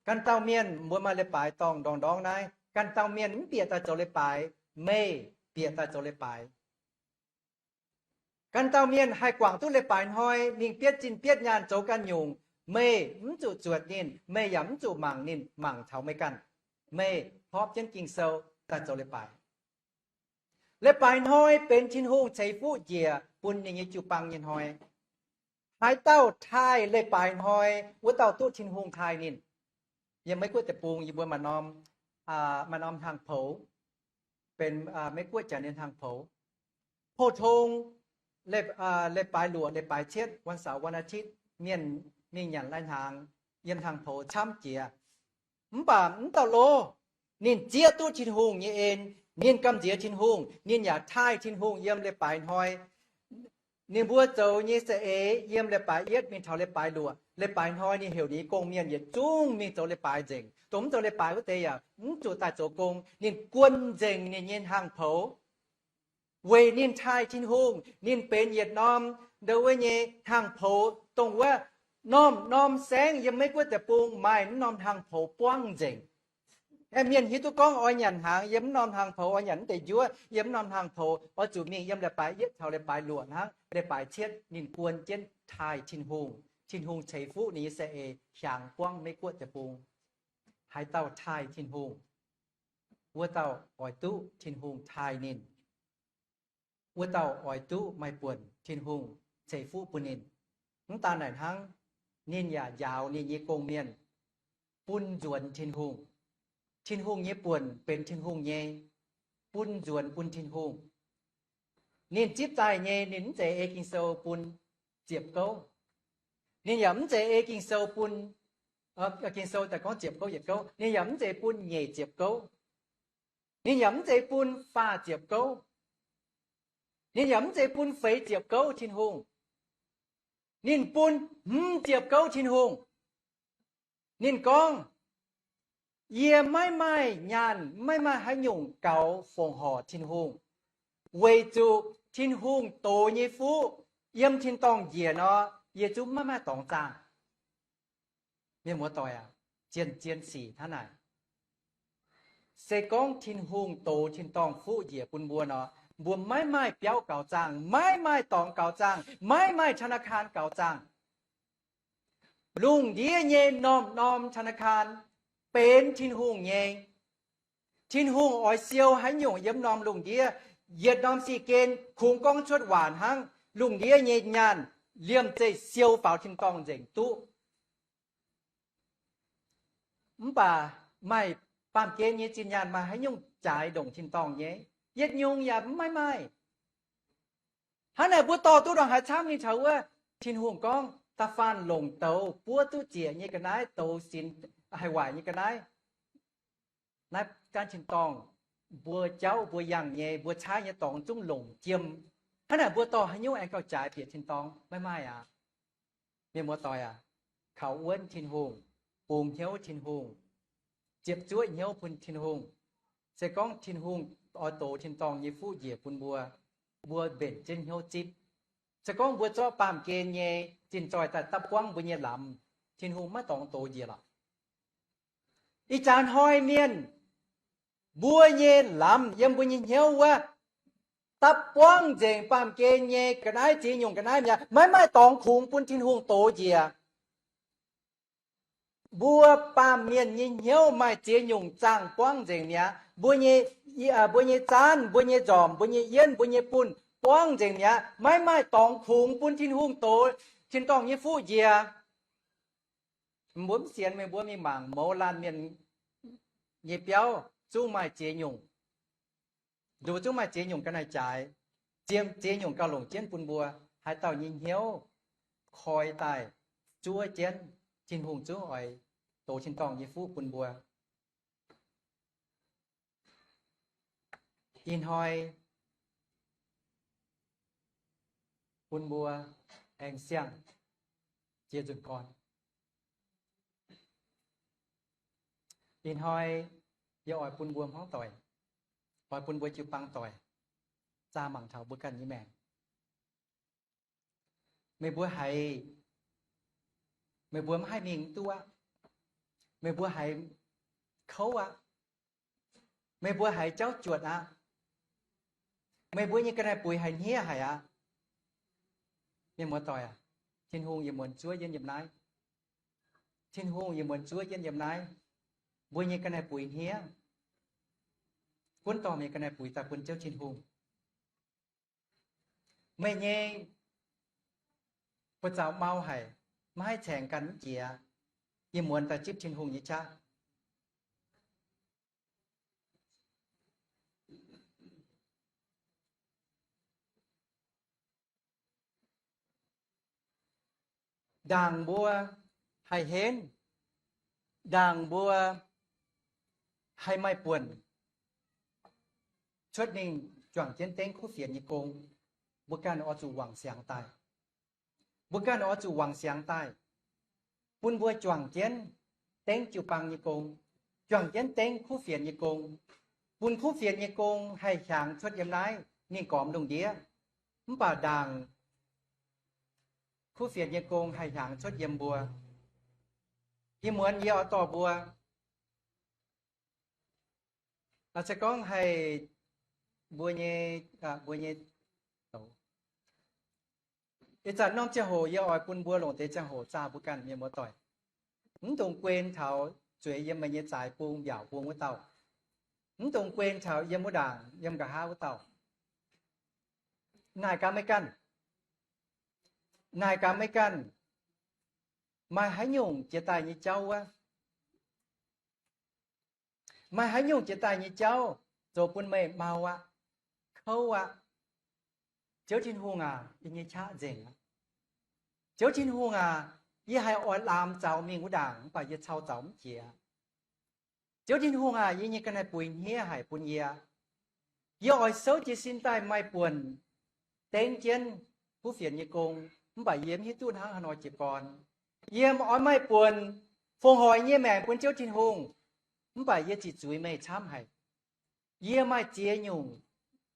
Ganh dauh mienh, mbuo maaih leiz-baaix dorngh ndorngx ndorngx naaiv, ganh dauh mienh mv bieqc daaih zoux leiz-baaix, meih bieqc daaih zoux leiz-baaix. Ganh dauh mienh haih guangc duqv leiz-baaix hnoi, ninh bietv zinh bietv nyaanh zoux ganh nyungc, meih mv zuqc zuotc ninh, meih yaac mv zuqc mangc ninh mangc taux meih ganh. Meih hlorpv jienv Ging-Sou daaih zoux leiz-baaix. Leiz-baaix hnoi benx Tin-Hungh ceix fuqv njiec bun ninh nyei jiu-baang nyei hnoi. Haaix dauh taaih leiz-baaix hnoi, wuov dauh duqv Tin-Hungh taaih ninh. Yiem Meiv Guoqv deic-bung yie mbuo maaih norm, maaih norm hlang poux, benx Meiv Guoqv jaax nyei hlang poux. Pou-tong leiz-baaix luoqc, leiz-baaix cietv, วันเสาร์ วันอาทิตย์ mienh mingh nyanc lai-hnaangx yiem hlang poux camv jiex. Mv baac mv dauh lov, ninh zieqv duqv Tin-Hungh nyei en, ninh gamh nziex Tin-Hungh, ninh yaac taaih Tin-Hungh yiem leiz-baaix hnoi. Ninh mbuo zoux nyei za'eix yiem leiz-baaix yietv mingh taux leiz-baaix luoqc, leiz-baaix hnoi ninh heuc ninh nyei gong-mienh yietc zungv mingh zoux leiz-baaix nzengc. Dongh mv zoux leiz-baaix wuov deix yaac mv zuqc daaih zoux gong. Ninh guon nzengc ninh nyei hlang poux, weic ninh taaih Tin-Hungh. Ninh benx yietc norm ndo wuov nyei hlang poux, dongh wuov norm-norm saengv yiem Meiv Guoqv deic-bung maaih mv norm hlang poux buangv nzengc. Aeqv, mienh hiuv duqv gorngv oix nyanc hnaangx yiem mv norm hlang poux, oix nyanc mv deix njuov yiem mv norm hlang poux, oix zuqc mingh yiem leiz-baaix yietv taux leiz-baaix luoqc hnangv, leiz-baaix cietv ninh guon jienv taaih Tin-Hungh. Tin-Hungh ceix fuqv ninh nyei za'eix hiaangx buangv Meiv Guoqv deic-bung. Haaix dauh taaih Tin-Hungh, wuov dauh oix duqv Tin-Hungh taaih ninh. Wuov dauh oix duqv maaih buonc Tin-Hungh ceix fuqv bun ninh. Mv daan naaic hnangv, ninh yaac njaaux ninh nyei gong-mienh bun nzuonx Tin-Hungh. Tin-Hungh nyei buonc benx Tin-Hungh nyei, bun nzuonx bun Tin-Hungh. Ninh zipv daaih nyei, ninh mv zeiz ei Ging-Sou bun ziepc gouv. Ninh yaac mv zeiz ei Ging-Sou bun, Ging-Sou daaih gorngv ziepc gouv yietc gouv, ninh yaac mv zeiz bun nyeic ziepc gouv. Ninh yaac mv zeiz bun faah ziepc gouv. Ninh yaac mv zeiz bun feix ziepc gouv Tin-Hungh. Ninh bun hmz ziepc gouv Tin-Hungh. Ninh gorngv, yie maiv maaih nyaanh, maiv maaih haaix nyungc gaux fongc horc Tin-Hungh, weic zuqc Tin-Hungh doz nyei fuqv yiem tin-dorngh njiec nor, yie zungv maiv maaih dorngx zaangh. Mienh muoz-doic aac, zien-zien sic hnangv naaic. Se gorngv Tin-Hungh dox tin-dorngh fuqv njiec bun mbuo nor, mbuo maiv maaih biauv gaux zaangh, maiv maaih dorngx gaux zaangh, maiv maaih ธนาคาร gaux zaangh. Lungh ndiev nyei norm-norm ธนาคาร benx Tin-Hungh nyei. Tin-Hungh oix siou haaix nyungc yiem norm lungh ndiev, yietc norm sic gen kungx gorngv cuotv waac hnangv. Lungh ndiev nyei nyaanh liemh zeih siou faaux tin-dorngh nzengc duqv. Mv baac maaih baamh gen nyei zinh nyaanh maaih haaix nyungc jaaix ndongc tin-dorngh nyei? Yietc nyungc yaac maiv maaih. Hnangv naaic mbuo dorh duqv ndongc haaix camv mingh taux wuov Tin-Hungh gorngv da'faanh longc douz buov duqv ziec nyei ga'naaiv, douz sinx haih waaic nyei ga'naaiv. Naaiv gaanv tin-dorngh mbuo jauv mbuo yangh nyei, mbuo caaiv nyei dorngx zungv longc jiem. Hnangv naaic mbuo dorh haaix nyungc aengx gauh jaaix bieqc tin-dorngh? Maiv maaih aqv. Mienh muoz-doic aac, kaux wuonv Tin-Hungh, bungx hnyouv Tin-Hungh, ziepc zuoqv hnyouv bun Tin-Hungh. Se gorngv Tin-Hungh oix dox tin-dorngh nyei fuqv njiec bun mbuo, mbuo mbenc jienv hnyouv zipv. Se gorngv mbuo zorqv baamh gen nyei zinh zoih daaih dapv buangv mbuo nyei lamz, Tin-Hungh maiv dorngx dox njiec lorqc. Ih jaax hnoi mienh, mbuo nyei lamz yiem mbuo nyei hnyouv wuov, dapv buangv nzengc baamh gen nyei ga'naaiv, ziex nyungc ga'naaiv mi'aqv. Maiv maaih dorngx kungx bun Tin-Hungh dox njiec. Mbuo baamh mienh nyei hnyouv maaih ziex nyungc zaangh buangv nzengc mi'aqv. Mbuo nyei, mbuo nyei zaanv, mbuo nyei nzormc, mbuo nyei yienv, mbuo nyei bunh buangv nzengc mi'aqv. Maiv maaih dorngx kungx bun Tin-Hungh dox tin-dorngh nyei fuqv njiec. Mbuo mv sienx, meih mbuo mingh mangc mouz laanh mienh nyei biauv zungv maaih ziex nyungc. Nduqc zungv maaih ziex nyungc ga'naaiv-jaaix, ziex nyungc gauh longc jienv bun mbuo. Haaix dauh nyei hnyouv koi daaih zuov jienv, Tin-Hungh zungv oix dox tin-dorngh nyei fuqv bun mbuo. Ih hnoi bun mbuo aengx siang-jiex nzunc gorn. Ih hnoi yie oix bun mbuo hmuangv doic, oix bun mbuo jiu-baang doic zaah mangc taux mbuo ganh nyei maengc. Meih mbuo haiz, meih mbuo maiv haih mingh duqv aqv. Meih mbuo haiz kouv aqv. Meih mbuo haiz jauv juotc aqv. Meih mbuo nyei ga'naaiv-buix haiz hniev haic aqv. Mienh muoz-doic aac, Tin-Hungh yietc muonz zuov jienv yiem naaiv. Tin-Hungh yietc muonz zuov jienv yiem naaiv. Mbuo nyei ga'naaiv-buix hniev. Gunv dorh meih ga'naaiv-buix daaih bun Ziouv Tin-Hungh. Meih nyei buoz-zaux mau haic, maiv haih caengx gan mv jiex, yie muonz daaih zipv Tin-Hungh nyei qaqv. Ndaangc mbuo haih henv, ndaangc mbuo haih maaih buonc cuotv mingh juangc jienv dengv kuv fienx nyei gong, mbuo ganh oix zuqc wangc siangx daaih. Mbuo ganh oix zuqc wangc siangx daaih, bun mbuo juangc jienv dengv jiu-baang nyei gong, juangc jienv dengv kuv fienx nyei gong, bun kuv fienx nyei gong haih hiaangx cuotv yiem naaiv mingh gormx lungh ndiev. Mv baac ndaangc kuv fienx nyei gong haih hiaangx cuotv yiem mbuo. Ih muonz yie oix dorh mbuo, se gorngv haih mbuo nyei, mbuo nyei, ih zanc norm ziangh hoc yie oix bun mbuo longc deix ziangh hoc zaah mbuo ganh mienh muoz-doic. Mv dungx guen taux zueiz yiem meih nyei zaaix bung mbiaauc bung wuov dauh. Mv dungx guen taux yiem wuov ndaangc yiem nqa'haav wuov dauh. Naaic gaax meih ganh, naaic gaax meih ganh, maaih haaix nyungc jiex daaih nyei jauv wuov? Maaih haaix nyungc jiex daaih nyei jauv zoux bun meih mau aqv, kouv aqv? Ziouv Tin-Hungh aac, yie nyei qaqv nzengc aqv. Ziouv Tin-Hungh aac, yie haiz oix laamx zaux mingh wuov ndaangc, mv baac yie cau zaux mv jiex. Ziouv Tin-Hungh aac, yie nyei ga'naaiv buix hniev haic bun yie. Yie oix souv jiez sin daaih maaih buonc dengv jienv kuv fienx nyei gong, mv baac yie mv hiuv duqv hnangv haaix nor jiez gorn. Yie oix maaih buonc fongc hoic nyei maengc bun Ziouv Tin-Hungh, mv baac yie ziqc zuiz meih camv haic. Yie maaih ziex nyungc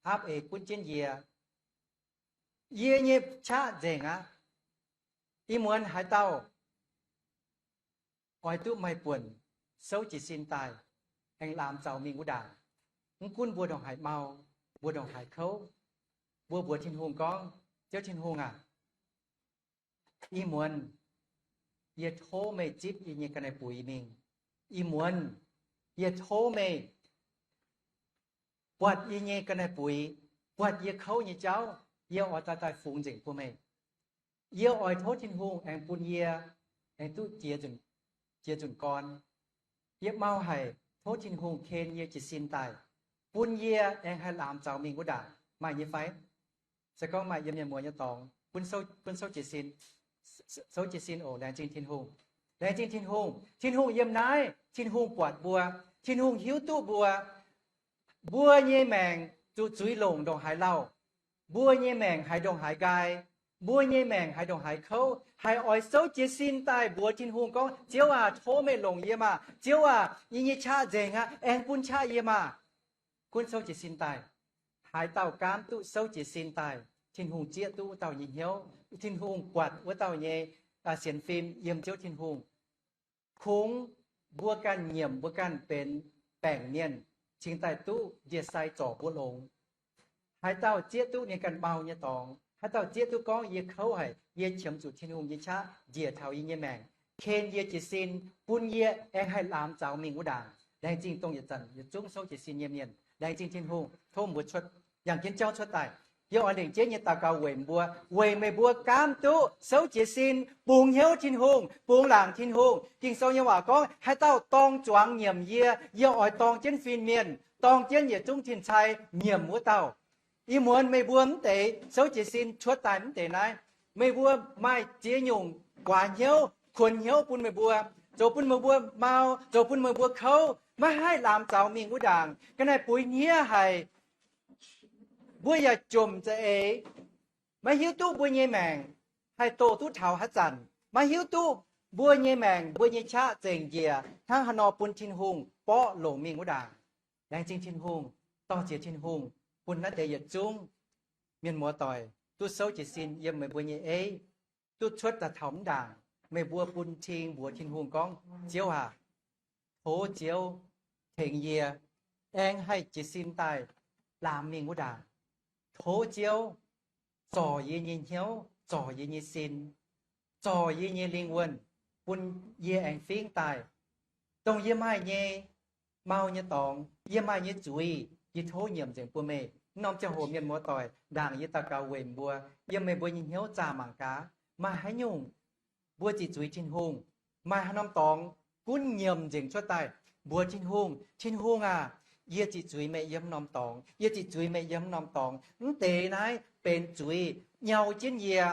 aapv eix gunv jienv yie. Yie nyei qaqv nzengc aqv. Ih muonz haaix dauh oix duqv maaih buonc souv jiez sin daaih, aengx laamx zaux mingh wuov ndaangc. Mv gunv mbuo ndongc haaix mau, mbuo ndongc haaix kouv, mbuo mbuox Tin-Hungh gorngv, Ziouv Tin-Hungh aac, ih muonz yie tov meih zipv yie nyei ga'naaiv buix mingh. Ih muonz yie tov meih buatc yie nyei ga'naaiv buix, buatc yie kouv nyei jauv, yie oix daaih daaih fungx nzengc bun meih. Yie oix tov Tin-Hungh aengx bun yie aengx duqv jiex nzunc gorn. Yie mau haic, tov Tin-Hungh ken yie jiez sin daaih, bun yie aengx haih laamx zaux mingh wuov ndaangc. Maaih nyei fai? Se gorngv maaih, yiem mienh muoz nyei dorngx, gunv souv jiez sin, souv jiez sin oc. Laengz zingh Tin-Hungh. Laengz zingh Tin-Hungh. Tin-Hungh yiem naaiv. Tin-Hungh buatc mbuo. Tin-Hungh hiuv duqv mbuo. Mbuo nyei maengc zuqc zuiz longc ndongc haaix lauh, mbuo nyei maengc haiz ndongc haaix nqaai, mbuo nyei maengc haiz ndongc haaix kouv, haiz oix souv jiez sin daaih mbuox Tin-Hungh gorngv, Ziouv aac, tov meih longc yie maah! Ziouv aac, yie nyei qaqv nzengc aqv, aengx bun qaqv yie maah! Gunv souv jiez sin daaih. Haaix dauh gaamv duqv souv jiez sin daaih, Tin-Hungh zieqv duqv wuov dauh nyei hnyouv. Tin-Hungh buatc wuov dauh nyei sienx fim yiem Ziouv Tin-Hungh. Kungx mbuo ganh nyiemc mbuo ganh benx baengc mienh cingx daaih duqv ndie-sai zorc mbuo longx. Haaix dauh zieqv duqv ninh ganh mau nyei dorngx, haaix dauh zieqv duqv gorngv, Yie kouv haic, yie qiemx zuqc Tin-Hungh nyei qaqv njiec taux yie nyei maengc, ken yie jiez sin, bun yie aengx haih laamx zaux mingh wuov ndaangc. Laengz zingh dongh yietc zanc yietc zungv souv jiez sin nyei mienh. Laengz zingh Tin-Hungh, tov mbuo cuotv, yangh jienv jauv cuotv daaih. Yie oix lengc jeiv nyei daux gaux weic mbuo, weic meih mbuo gaamv duqv souv jiez sin, bungx hnyouv Tin-Hungh, bungx laangc Tin-Hungh. Ging-Sou nyei waac gorngv, Haaix dauh dorng zuangx nyiemc yie, yie oix dorng jienv fin-mienh, dorng jienv yietc zungv tin-cai nyiemc wuov dauh. Ih muonz meih mbuo mv deix souv jiez sin cuotv daaih mv deix naaiv, meih mbuo maaih ziex nyungc guaax hnyouv, kuonx hnyouv bun meih mbuo, zoux bun meih mbuo mau, zoux bun meih mbuo kouv, maiv haih laamx zaux mingh wuov ndaangc. Ga'naaiv buix hniev haic. Mbuo yaac jomc za'eix, maiv hiuv duqv mbuo nyei maengc haih doh duqv taux haaix zanc, maiv hiuv duqv mbuo nyei maengc, mbuo nyei qaqv zengc njiec hnangv haaix nor bun Tin-Hungh borqv longc mingh wuov ndaangc. Laengz zingh Tin-Hungh, dor-ziec Tin-Hungh bun naaiv deix yietc zungv mienh muoz-doic duqv souv jiez sin yiem meih mbuo nyei eiv, duqv cuotv daaih taux mv ndaangc. Meih mbuo bun cing mbuox Tin-Hungh gorngv, Ziouv aac, tov Ziouv tengx yie aengx haih jiez sin daaih laamx mingh wuov ndaangc. Tov Ziouv zorc yie nyei hnyouv, zorc yie nyei sin, zorc yie nyei lingh wuonh, bun yie aengx fingv daaih dongh yie maaih nyei mau nyei dorngx, yie maaih nyei zuiz, yie tov nyiemc nzengc bun meih. Naaiv norm ziangh hoc mienh muoz-doic, ndaangc yie daux gaux weic mbuo, yiem meih mbuo nyei hnyouv zaah mangc gaax, maaih haaix nyungc mbuo ziqc zuiz Tin-Hungh, maaih haaix norm dorngx gunv nyiemc nzengc cuotv daaih, mbuox Tin-Hungh, Tin-Hungh aac, yie ziqc zuiz meih yiem norm dorngx, yie ziqc zuiz meih yiem norm dorngx. Mv deix naaiv benx zuiz nyau jienv yie,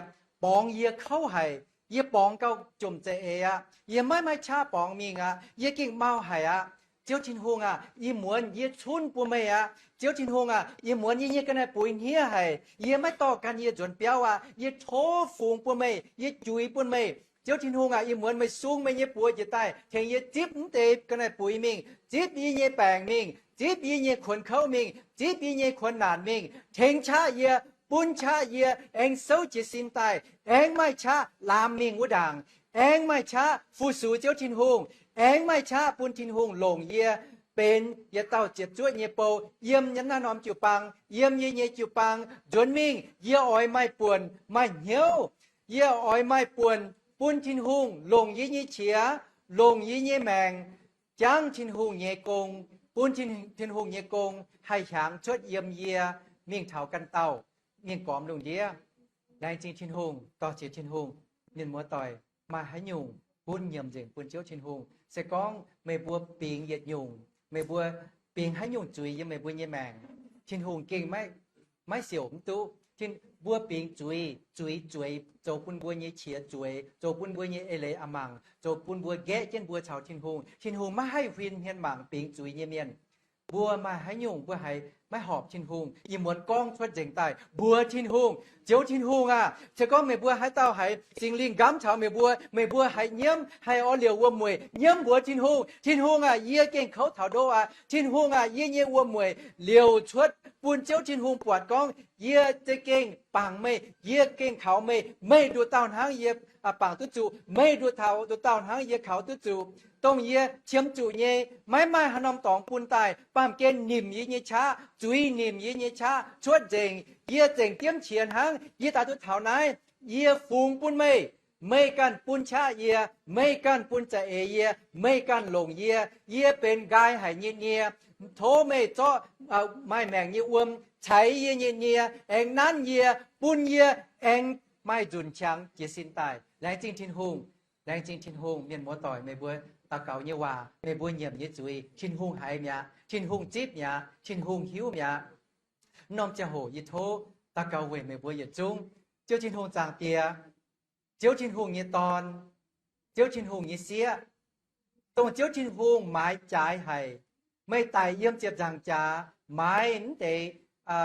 borngz yie kouv haic. Yie borngz gauh jomc za'eix aqv. Yie maiv maaih qaqv borngz mingh aqv. Yie gengh mau haic aqv. Ziouv Tin-Hungh aac, ih muonz yie cunv bun meih aqv. Ziouv Tin-Hungh aac, ih muonz yie nyei ga'naaiv buix hniev haic. Yie maiv dorh gan yie nzuonx biauv aqv. Yie tov fungx bun meih, yie juix bun meih. Ziouv Tin-Hungh aac, ih muonz meih sung meih nyei buoz njiec daaih tengx yie zipv mv deix ga'naaiv buix mingh, zipv yie nyei baengc mingh, zipv yie nyei kuonx kouv mingh, zipv yie nyei kuonx naanc mingh, tengx qaqv yie, bun qaqv yie aengx souv jiez sin daaih, aengx maaih qaqv laamx mingh wuov ndaangc, aengx maaih qaqv fu-sux Ziouv Tin-Hungh, aengx maaih qaqv bun Tin-Hungh longc yie benx yietc dauh ziepc zuoqv nyei bou yiem naaiv norm jiu-baang, yiem yie nyei jiu-baang nzuonx mingh. Yie oix maaih buonc maaih hnyouv. Yie oix maaih buonc bun Tin-Hungh longc yie nyei qiex, longc yie nyei maengc, jangv Tin-Hungh nyei gong, bun Tin-Hungh nyei gong haih hiaangx cuotv yiem yie mingh taux ganh dauh mienh gormx lungh ndiev. Laengz zingh Tin-Hungh, dor-ziec Tin-Hungh. Mienh muoz-doic, maaih haaix nyungc gunv nyiemc nzengc bun Ziouv Tin-Hungh? Se gorngv meih mbuo bingx yietc nyungc, meih mbuo bingx haaix nyungc zuiz yiem meih mbuo nyei maengc, Tin-Hungh gengh maiv siouc mv duqv. Mbuo bingx zuiz, zuiz zueiz zoux bun mbuo nyei qiex zueiz, zoux bun mbuo nyei eix leiz a'mangc, zoux bun mbuo nqaeqv jienv mbuo caux Tin-Hungh. Tin-Hungh maiv haih huin hmien mangc bingx zuiz nyei mienh. Mbuo maaih haaix nyungc mbuo haiz maiv horpc Tin-Hungh. Ih muonz gorngv cuotv nzengc daaih mbuox Tin-Hungh, Ziouv Tin-Hungh aah! Se gorngv meih mbuo haaix dauh haiz Singx Lingh nqamv taux meih mbuo, meih mbuo haiz nyiemv, haih oix liouc wuom mueic, nyiemv mbuox Tin-Hungh, Tin-Hungh aah! Yie gengh kouv taux ndoqv aqv. Tin-Hungh aah! Yie nyei wuom mueic liouc cuotv bun Ziouv Tin-Hungh buatc gorngv yie za'gengh bangc meih, yie gengh kaux meih. Meih nduqc dauh hnangv yie bangc duqv zuqc, meih nduqc taux nduqc dauh hnangv yie kaux duqv zuqc. Dongh yie qiemx zuqc nyei, maiv maaih haaix norm dorngx bun daaih. Baamh gen nimc yie nyei qaqv, zuiz nimc yie nyei qaqv cuotv nzengc. Yie zengc diemv qiex hnangv yie daaih duqv taux naaiv. Yie fungx bun meih, meih ganh bun qaqv yie, meih ganh bun za'eix yie, meih ganh longc yie. Yie benx nqaai haic nyei nie. Tov meih zorqv maaih maengc nyei wuom ceix yie nyei nie, aengx nanv yie, bun yie aengx maaih nzunc qangx jiez sin daaih. Laengz zingh Tin-Hungh. Laengz zingh Tin-Hungh. Mienh muoz doic, meih mbuo daux gaux nyei waac, meih mbuo nyiemc nyei zuiz, Tin-Hungh haiz mi'aqv. Tin-Hungh zipv mi'aqv. Tin-Hungh hiuv mi'aqv. Norm ziangh hoc yie tov daux gaux weic meih mbuo yietc zungv. Ziouv Tin-Hungh, Zaangc Diex, Ziouv Tin-Hungh nyei Dorn, Ziouv Tin-Hungh nyei sieqv, dongh Ziouv Tin-Hungh maaiz jaaix haic. Meih daic yiem ziepc nzaangc jaax maaiz mv deix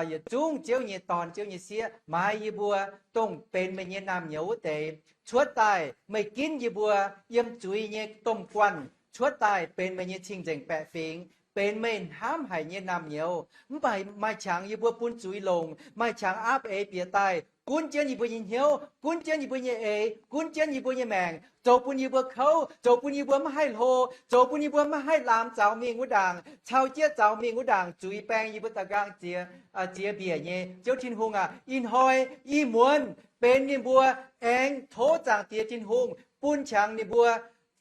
yietc zungv Ziouv nyei dorn, Ziouv nyei sieqv, maaiz yie mbuo, dongh benx meih nyei naamh nyouz wuov deix, cuotv daaih meih ginv yie mbuo yiem zuiz nyei domh guanh, cuotv daaih benx meih nyei cing-nzengc baeqc fingx, benx meih hnamv haic nyei naamh nyouz. Mv baac maaih qangx yie mbuo bun zuiz longc, maaih qangx aapv eix bieqc daaih gunv jienv yie mbuo nyei hnyouv, gunv jienv yie mbuo nyei eix, gunv jienv yie mbuo nyei maengc, zoux bun yie mbuo kouv, zoux bun yie mbuo maiv haih hlo, zoux bun yie mbuo maiv haih laamx zaux mingh wuov ndaangc, cau jieqv zaux mingh wuov ndaangc, zuiz baeng yie mbuo da'nqaang ziex, ziex mbiec nyei. Ziouv Tin-Hungh aac, ih hnoi, ih muonz benx ninh mbuo, aengx tov Zaangc Diex Tin-Hungh bun qangx ninh mbuo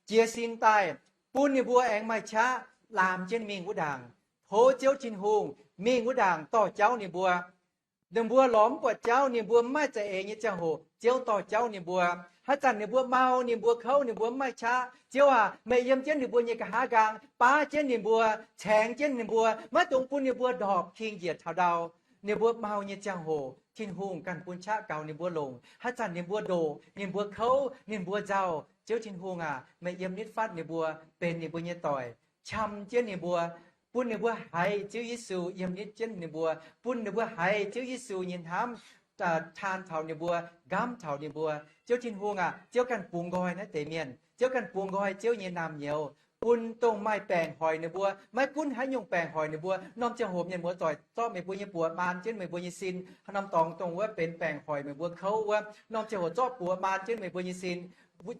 jiez sin daaih, bun ninh mbuo aengx maaih qaqv laamx jienv mingh wuov ndaangc. Tov Ziouv Tin-Hungh mingh wuov ndaangc dorh jauv ninh mbuo. Ninh mbuo lorz mv buatc jauv, ninh mbuo mv maaih za'eix nyei ziangh hoc, Ziouv dorh jauv ninh mbuo. Haaix zanc ninh mbuo mau, ninh mbuo kouv, ninh mbuo mv maaih qaqv, Ziouv aac, meih yiem jienv ninh mbuo nyei nqa'haav nqaang, baav jienv ninh mbuo, caengx jienv ninh mbuo, maiv dungx bun ninh mbuo ndorpc king njiec taux ndau. Ninh mbuo mau nyei ziangh hoc, Tin-Hungh ganh bun qaqv gaux ninh mbuo longc. Haaix zanc ninh mbuo ndoqc, ninh mbuo kouv, ninh mbuo nzauh, Ziouv Tin-Hungh aac, meih yiem nitv fatv ninh mbuo, benx ninh mbuo nyei doic, qam jienv ninh mbuo, bun ninh mbuo haiz Ziouv Yesu yiem nitv jienv ninh mbuo, bun ninh mbuo haiz Ziouv Yesu nyei hnamv taan taux ninh mbuo, nqamv taux ninh mbuo. Ziouv Tin-Hungh aac, Ziouv ganh bungx nqoi naaiv deix mienh. Ziouv ganh bungx nqoi Ziouv nyei naamh nyouz, bun dongh maaih baengc hoic ninh mbuo, maiv gunv haaix nyungc baengc hoic ninh mbuo. Norm ziangh hoc mienh muoz doic zorqv meih mbuo nyei buoz maan jienv meih mbuo nyei sin. Haaix norm dorngx dongh wuov benx baengc hoic meih mbuo kouv wuov, norm ziangh hoc zorqv buoz maan jienv meih mbuo nyei sin.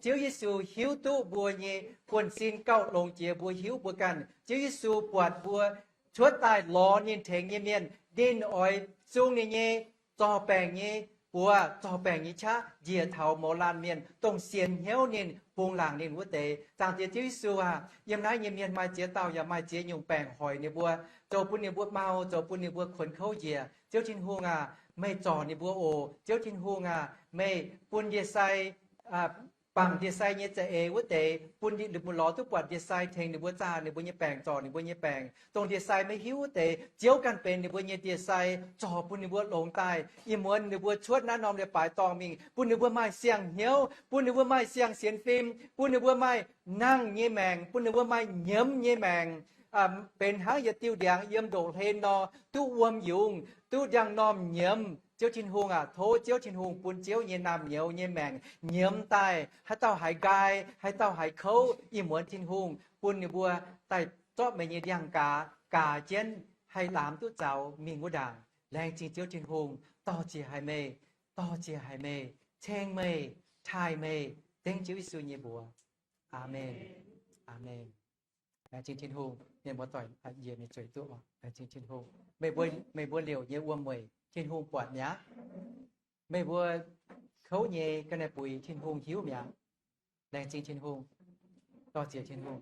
Ziouv Yesu hiuv duqv mbuo nyei buonv-sin gauh longx jiex mbuo hiuv mbuo ganh. Ziouv Yesu buatc mbuo cuotv daaih lorz ninh tengx nyei mienh, ninh oix zung ninh nyei zorc baengc nyei buoz, zorc baengc nyei qaqv njiec taux mouz laanh mienh, dongh sienx hnyouv ninh, bungx laangc ninh wuov deix. Zaangc Diex Ziouv Yesu aac, yiem naaiv nyei mienh maaih ziex dauh yaac maaih ziex nyungc baengc hoic ninh mbuo, zoux bun ninh mbuo mau, zoux bun ninh mbuo kuonx kouv njiec. Ziouv Tin-Hungh aac, meih zorc ninh mbuo oc. Ziouv Tin-Hungh aac, meih bun ndie-sai, bangc ndie-sai nyei za'eix wuov deix, bun ninh mbuo lorz duqv buatc ndie-sai, tengx ninh mbuo zaah ninh mbuo nyei baengc, zorc ninh mbuo nyei baengc. Dongh ndie-sai maiv hiuv wuov deix, Ziouv ganh benx ninh mbuo nyei ndie-sai, zorc bun ninh mbuo longx daaih. Ih muonz ninh mbuo cuotv naaiv norm leiz-baaix dorngh mingh, bun ninh mbuo maaih siang-hnyouv, bun ninh mbuo maaih siang-sienx fim, bun ninh mbuo maaih nangh nyei maengc, bun ninh mbuo maaih nyiemz nyei maengc, benx hnangv yietc diuh ndiangx yiem ndoqv hlen nor, duqv wuom yungz, duqv ndiangx-normh nyiemz. Ziouv Tin-Hungh aac, tov Ziouv Tin-Hungh bun Ziouv nyei naamh nyouz nyei maengc nyiemz daaih. Haaix dauh haiz nqaai, haaix dauh haiz kouv, ih muonz Tin-Hungh bun ninh mbuo daaih zorqv meih nyei ndiangx-gaaz gaaz jienv, haih laamx duqv zaux mingh wuov ndaangc. Laengz zingh Ziouv Tin-Hungh. Dor-ziec haic meih, dor-ziec haic meih, ceng meih, taaih meih, dengv Ziouv Yesu nyei mbuox. Aamen. Aamen. Laengz zingh Tin-Hungh. Mienh muoz-doic, yie mingh zueiz duqv. Laengz zingh Tin-Hungh. Meih mbuo, meih mbuo liouc nyei wuom-mueic Tin-Hungh buatc mi'aqv. Meih mbuo kouv nyei ga'naaiv buix Tin-Hungh hiuv mi'aqv. Laengz zingh Tin-Hungh. Dor-ziec Tin-Hungh.